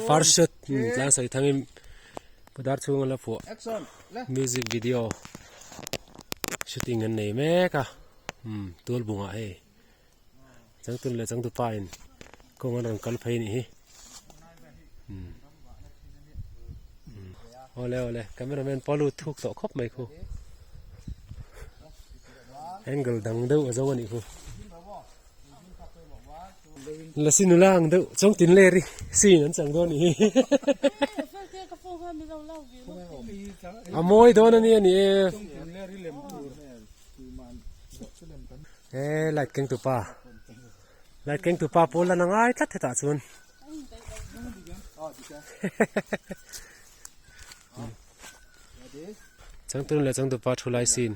first shoot tlang sawi thangin pudar chhunga la phuah music video shooting an nei mek a umm tual bungah hei changtun leh changtupa in kawng an rawn kal phei anih hi umm awle awle cameraman pawh a lut thuk tawh khawp mai khu angle dang deuh a zo anih khu. Lasi nula ang deuh chawng tin ler hi sin an chang dawn nih hi a mawi dawn a ni a ni e he light keng tupa light keng tupa pawl lan a ngai tlat hetah chuan changtun leh changtupa thu lai sin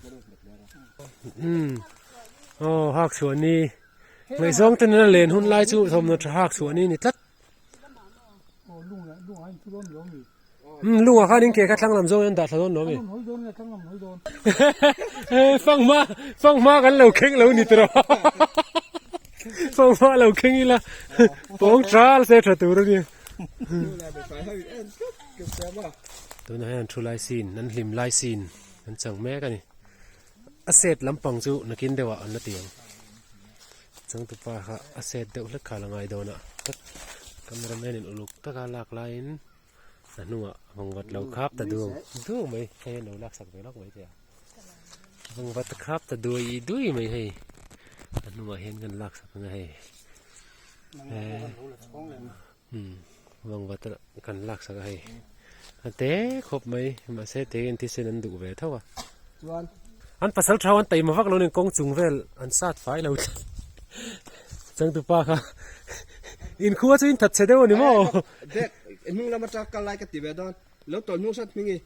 umm aw hak chhuah ni Ngaihzawng te nena len hun lai chu thawmhnaw tha hak chhuah ni a ni tlat. Umm lungah khan in ke kha thlang lam zawng in an dah thla dawn lo ami? Fanghma fanghma kan lo kheng lo ni tawh fanghma lo kheng ila pawng tral se tha tur a ni. Tunah hian thu lai sin an hlim lai sin an chang mek a ni. A set lampang chu nakin deuhah an la ti ang. Changtupa kha a set deuh hlek kha a la ngai dawn a, cameraman in uluk taka lak laiin a hnungah vawngvat lo khap ta duai duai mai hei an lo lak sak ve lawk mai thei a, vawngvat khap ta duai duai mai hei a hnungah hian kan lak sak ang a hei umm vawngvat kan lak sak a hei a te khawp mai mahse te hian thisen an duh ve tho a an pasal thau an taima vak lo nen kawng chung vel an sat fai lo tlat changtupa kha inkhua chu in that chhe deuh a ni maw bag hnung lama tang kal lai ka ti ve dawn lo tawlh hnung sat hming i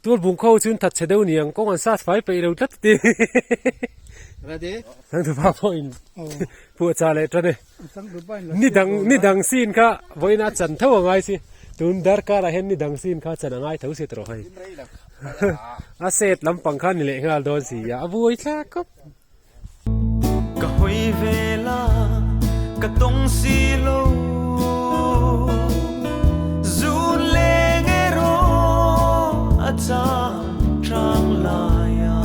Tual bung kho chu in that chhe deuh niang kawng an sat fai peih lo tlat ti Ready changtupa pawh in phuah chah leh tan e ni dang ni dang sin kha vawiin a chan tho a ngai si tun darkar ah hian ni dang sin kha chan a ngai tho si tawh hei a set lampang kha ni leh nghal dawn si a a buai thlak khawp. Ka hawi ve la ka tawng si lo Zun leng erawh a chang tang lai a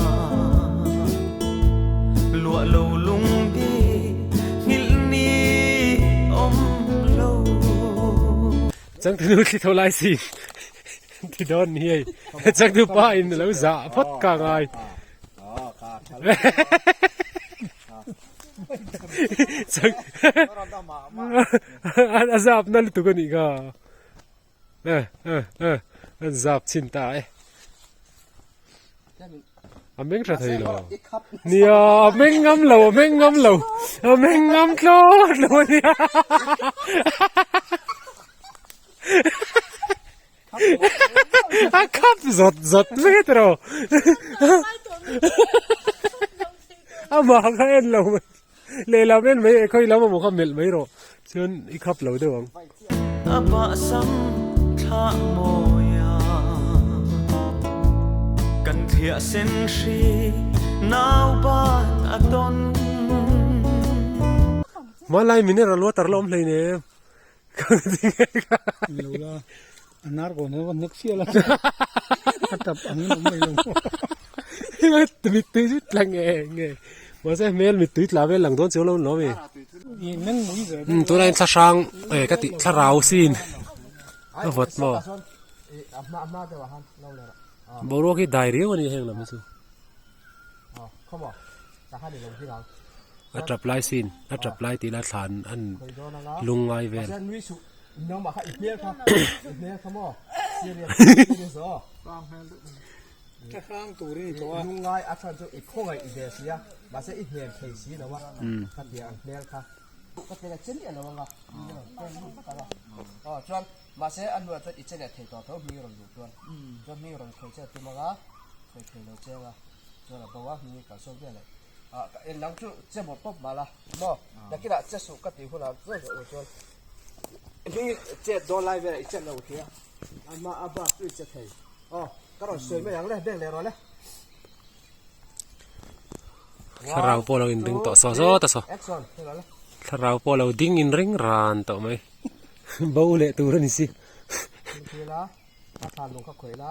Luah lo lung di nghilh ni awm lo. Changtunu thli tho lai si ti dawn ni hei changtu pa in lo zah phawt ka ngai a zap na lutuk a nih kha an zap chhin ta e a meng tha thei lo nia a meng ngam lo a meng ngam lo a meng ngam tlawt lo a nia a khap zawt zawt mai tawh amah kha en lo mai lehlam en mai khawi lam emaw kha melh mai rawh chuan i khap lo deuh ang. A bahsam thlah mawi a kan thliah sen hri nau ban a tawn. Hmanlai mineral water la awm hleinem. Lo la a nar kawn hian va hnek sial a a tap ang in awm mai lo Mittui chu tla nge nge mahse hmel mittui tla vel lang dawn chu lo ni mi umm tunah hian thlahrang e ka tih thlarau sin a vawt maw boruak hi dai riau a ni heng lam hi chu. A tap lai sin a tap lai tih la thlan an lung ngai vel. Chuan a bo a, hming i kalsawn vel leh ah ka en lang chu che mawp mawp mah la maw nakinah che suh ka tih hunah chuan ka u chuan hming i chet dawn lai velah i chet lo thei a, a hma a bak chu i che thei aw ka rawn sawi mai ang le beng leh rawh le. Thlarau pawh lo inring tawh saw zawt a saw thlarau pawh lo ding inring ran tawh mai bo leh tur a ni si. A thlan lung kha khawih la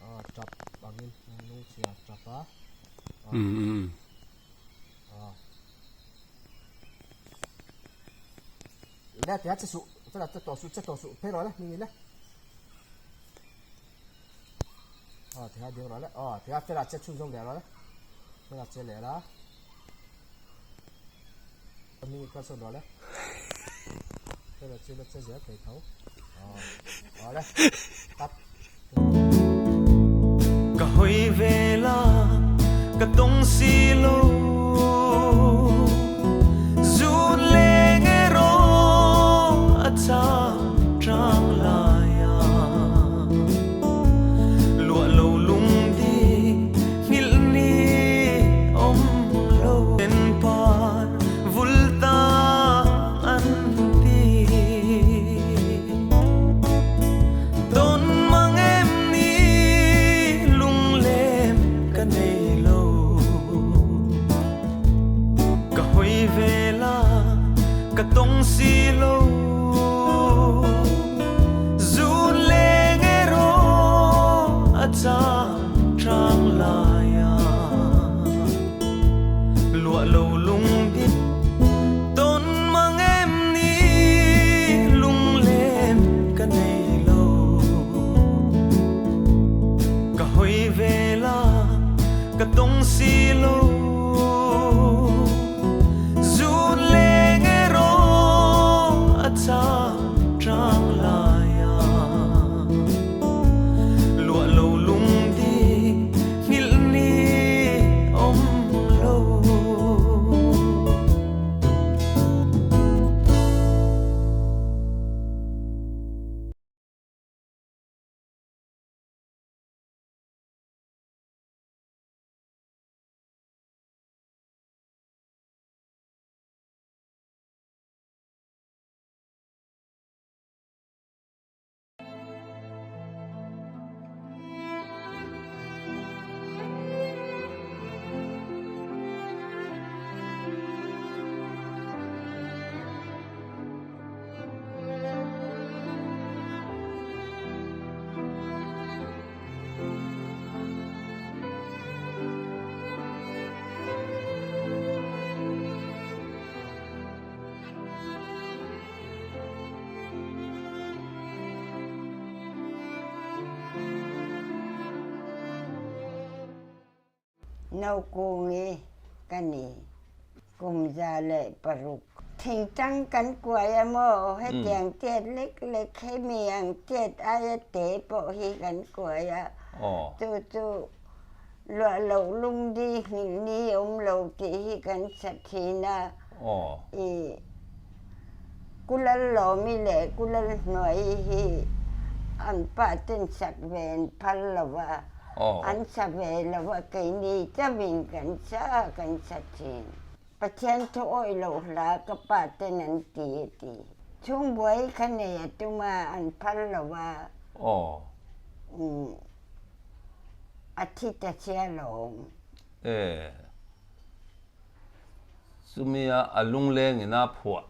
ah tap angin lung chhia tap a umm ah le tia che suh chela che tawh suh che tawh suh phei rawh le hming in le ah tia ding rawh le ah tia fela che chhun zawng leh rawh le fela che leh la hming in kal sawn rawh le fela che la che zel thei tho Ka hawi vel a, ka tawng si lo. Zun leng erawh a chak tang lai a. Luah lo lung di nghilh ni awm lo. En par vul ta an ti. Tawn mang em ni lunglem ka nei lo. Ka hawi vel a, ka tawng si lo. Zun leng erawh a chang tang lai a. Luah lo lungdip tawn mang em ni lunglem ka nei lo. Ka hawi vel a, ka tawng si lo. Zun leng erawh a chak tang lai a. Luah lo lungdip Nghilh ni awm lo. Naukungi ka ni. Kum 106. Thingtang kan kuai a maw? Hetiang tiat lek lek hemi ang tiat aia te pawh hi kan kuai a. Chu chu luah loh lungdi nghilh ni awm lo tih hi kan sa thin a. I Kulal Lawmi leh Kulal Hnuai hi an pa ten sak ve an phal lo va, an sa ve lo va, keini chauhin kan sa kan sa thin. Pathian thu awih loh hla ka pa ten an ti a ti. Chhungbuai kha nei a tum a, an phal lo va, a thi ta sia lawm. Chumia a lungleng ina phuah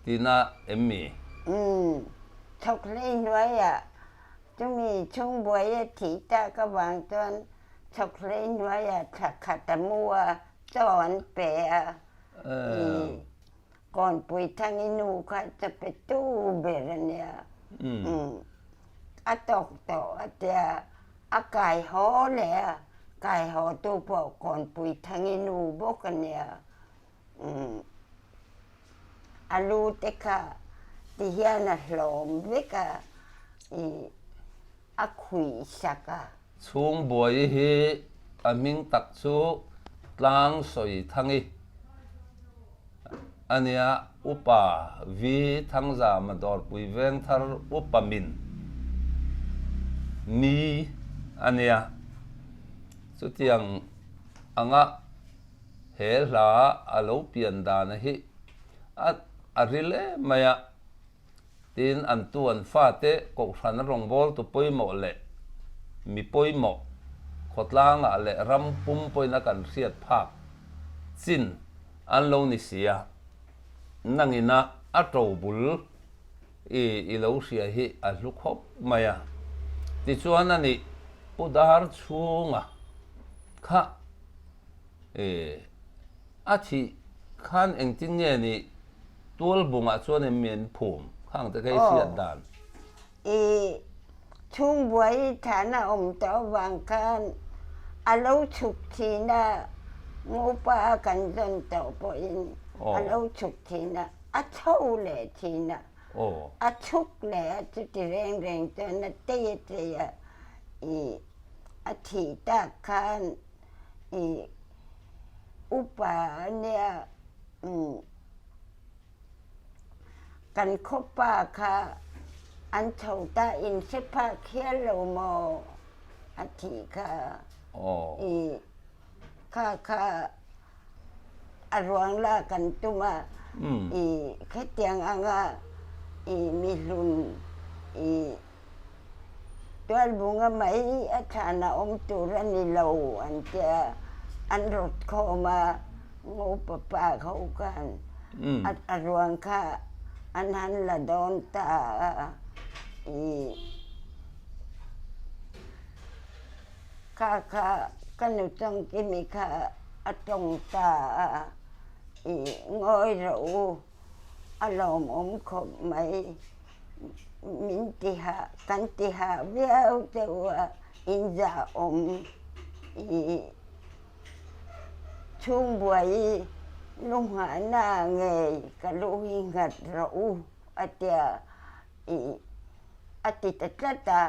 tihna em mi? Umm, thawk hlei hnuaiah chumi chhung buai a thih tak avang chuan thawk hlei hnuaiah thla khat a mu a, chaw an pe a, i Kawnpui Thangi nu kha chaw pe tu ber a nia. Umm, a tawk tawh a tia. A kai haw leh a, kai haw tu pawh Kawnpui Thangi nu bawk a nia. Umm, a lu te kha ti hian a hlawm vek a, ih a khuih sak a. Chhungbuai hi a hming tak chu Tlang Sawi Thangi a nia, Upa Vi Thangzama Dawrpui Vengthar Upa Min Ni a nia. Chutiang anga he hla a lo pian dana hi a a ril em mai a. Tin, an tu an fate kohhran rawngbawltu pawimawh leh mi pawimawh khawtlangah leh ram pum pawina kan hriat phak chin an lo ni si a, nangina a to bul i i lo hria hi a hlu khawp mai a. Tichuan a nih Pu Dar chhunga kha i a thih khan engtin nge nih Tualbungah chuan em mi an phum khang te kha i hriat dan. I chhungbuai i thana awm tawh avang khan a lo chhuk thin a, Ngopa a kan zawn tawh pawhin a lo chhuk thin a, a chho leh thin a, a chhuk leh a chuti reng reng chuan a tei a tei a, i a thih tak khan i upa a nia. Kan khawpa kha an chho ta in hre phak hial lo maw a thih kha i kha kha a ruang la kan tum a i khetiang anga i mihlun i Tualbunga mai a thlan a awm tur a ni lo an tia, an rawt khawm a, Ngopa pa ho khan a ruang kha an han la dawn ta a, i kha kha ka nu Chawngkimi kha a tawng ta a, i ngawi rawh u. A lawmawm khawp mai. Min ti hah, kan ti hah viau deuh a, in zah awm i chhungbuai i lu nghahna ngei ka lu hi nghat rawh u a tia i a ti ta tlat a,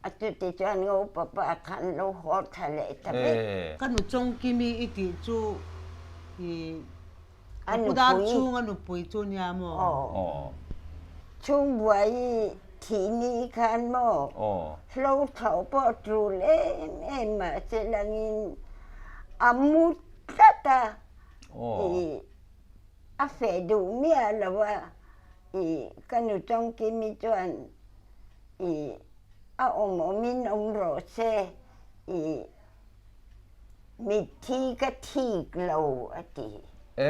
a chuti chuan Ngopa pa khan lo haw tha leh ta vek. Ka nu Chawngkimi i tih chu i A nupui. Dar chhung a nupui chu nia maw? Aw. Chhungbuai i thih ni khan maw? Aw. Hlo tho pawh tul em em mahse langin a mu tlat a. Aw. I a feh duh miah lo a. I ka nu Chawngkimi chuan i a awm awmin awm rawh se i Mitthi ka thik lo a ti. E,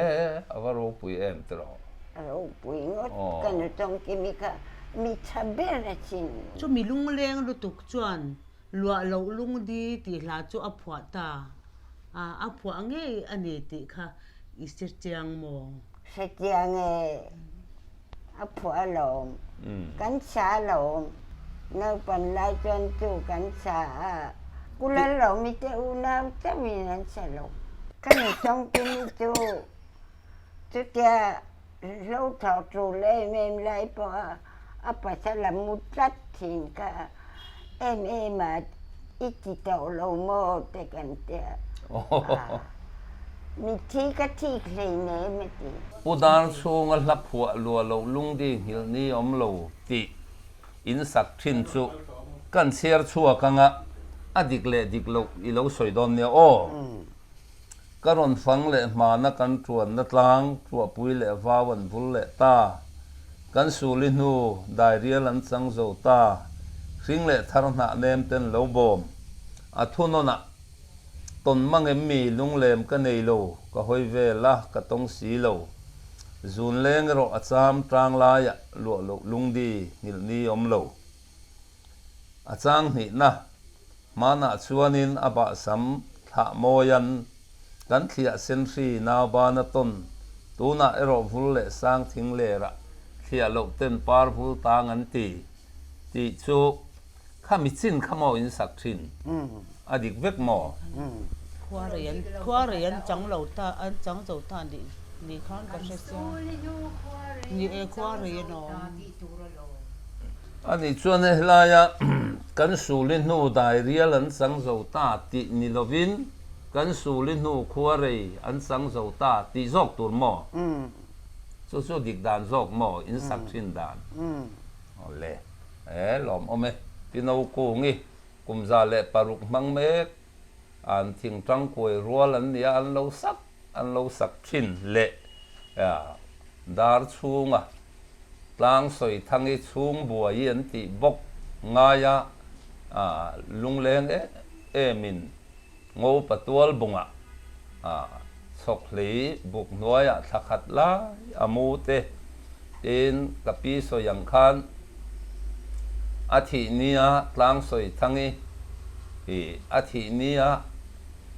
a va ropui em tiraw? A ropui ngawt ka nu Chawngkimi kha mi tha ber a chin. Chu mi lungleng lutuk chuan luah loh lungdi tih hla chu a phuah ta a, a phuah ngei a ni tih kha i hre chiang maw? Hre chiang e, a phuah alawm. Kan sa alawm. Naupan lai chuan chu kan sa a, Pu Lalawmi te unau chauhin an sa lo. Ka nu Chawngkimi chu chutia hlo thawh tul em em lai pawha a pasal a mu tlat thin kha em em a i ti tawh lo maw te kan tia. Mitthi ka thik hleinem a ti. Pu Dar chhunga hla phuah lua loh lungdi nghilh ni awm lo tih in sak thin chu kan chhiar chhuak anga a dik leh dik loh i lo sawi dawn nia aw. Ka rawn fang leh hmana kan tuanna tlang tuahpui leh vau an vul leh ta. Kan suli hnu dairial an chang zo ta. Hring leh thar hnah nem ten lo bawm a thunawnah Tawn mang em mi lunglem ka nei lo, ka hawi vel a, ka tawng si lo. Zun leng erawh a cham tang laiah luah loh lungdi nghilh ni awm lo. A chang hnihna, hmanah chuanin a bahsam thlah mawian kan thliah senhri naubana tawn, tunah erawh vul leh sang thing lerah thliah loh ten par vul tang an ti, tih chu Kha mi chin kha maw in sak thin? A dik vek maw? Khuarei an khuarei an chang lo ta an chang zo ta nih nih khan ka hre sia. Ni e khuarei an awm. A nih chuan helaia kan suli hnu dairial an chang zo ta tih ni lovin kan suli hnu khuarei an chang zo ta tih zawk tur maw? Chu chu dik dan zawk maw in sak thin dan? Awle. E lawmawm e. Tino Kungi, kum 106 hmang mek. An thingtang kuai rual an nia an lo sak an lo sak thin leh dar chhunga tlang sawi thangi chhung buai an tih bawk ngaia lungleng em emin Ngopa tual bungah chhawk hlei buk hnuaiah thla khat lai a mu te tin ka pi sawi ang khan a thih nia tlang sawi thangi i a thih nia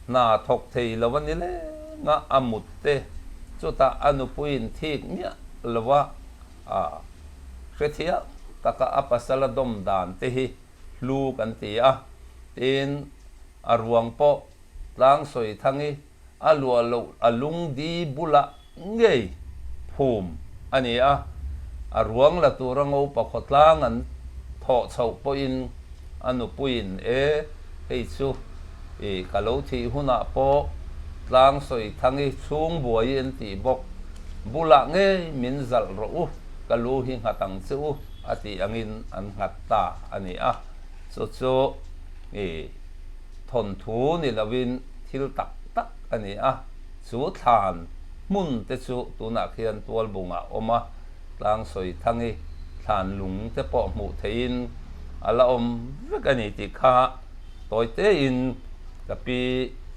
hna thawk thei lo a ni leng a a mut te chutah a nupuiin thik miah lo a hrethiam taka a pasal a dawm dan te hi hlu kan ti a, tin a ruang pawh tlang sawi thangi a luah loh a lungdi bulah ngei phum a ni a, a ruang la tura ngopa khawtlang an thawh chhoh pawhin a nupuiin e hei chu i ka lo thih hunah pawh tlang sawi thangi chhung buai an tih bawk bulah ngei min zalh rawh u ka lu hi nghat ang che u a tih angin an nghat ta a ni a, chu chu i thawnthu ni lovin thil tak tak a ni a, chu thlan hmun te chu tunah khian tualbungah a awm a, tlang sawi thangi thlan lung te pawh hmuh theihin a la awm vek a ni tih kha tawi tein ka pi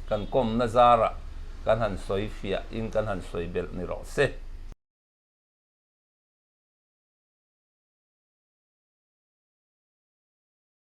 kan kawmna zarah kan han sawi fiahin kan han sawi belh ni rawh se.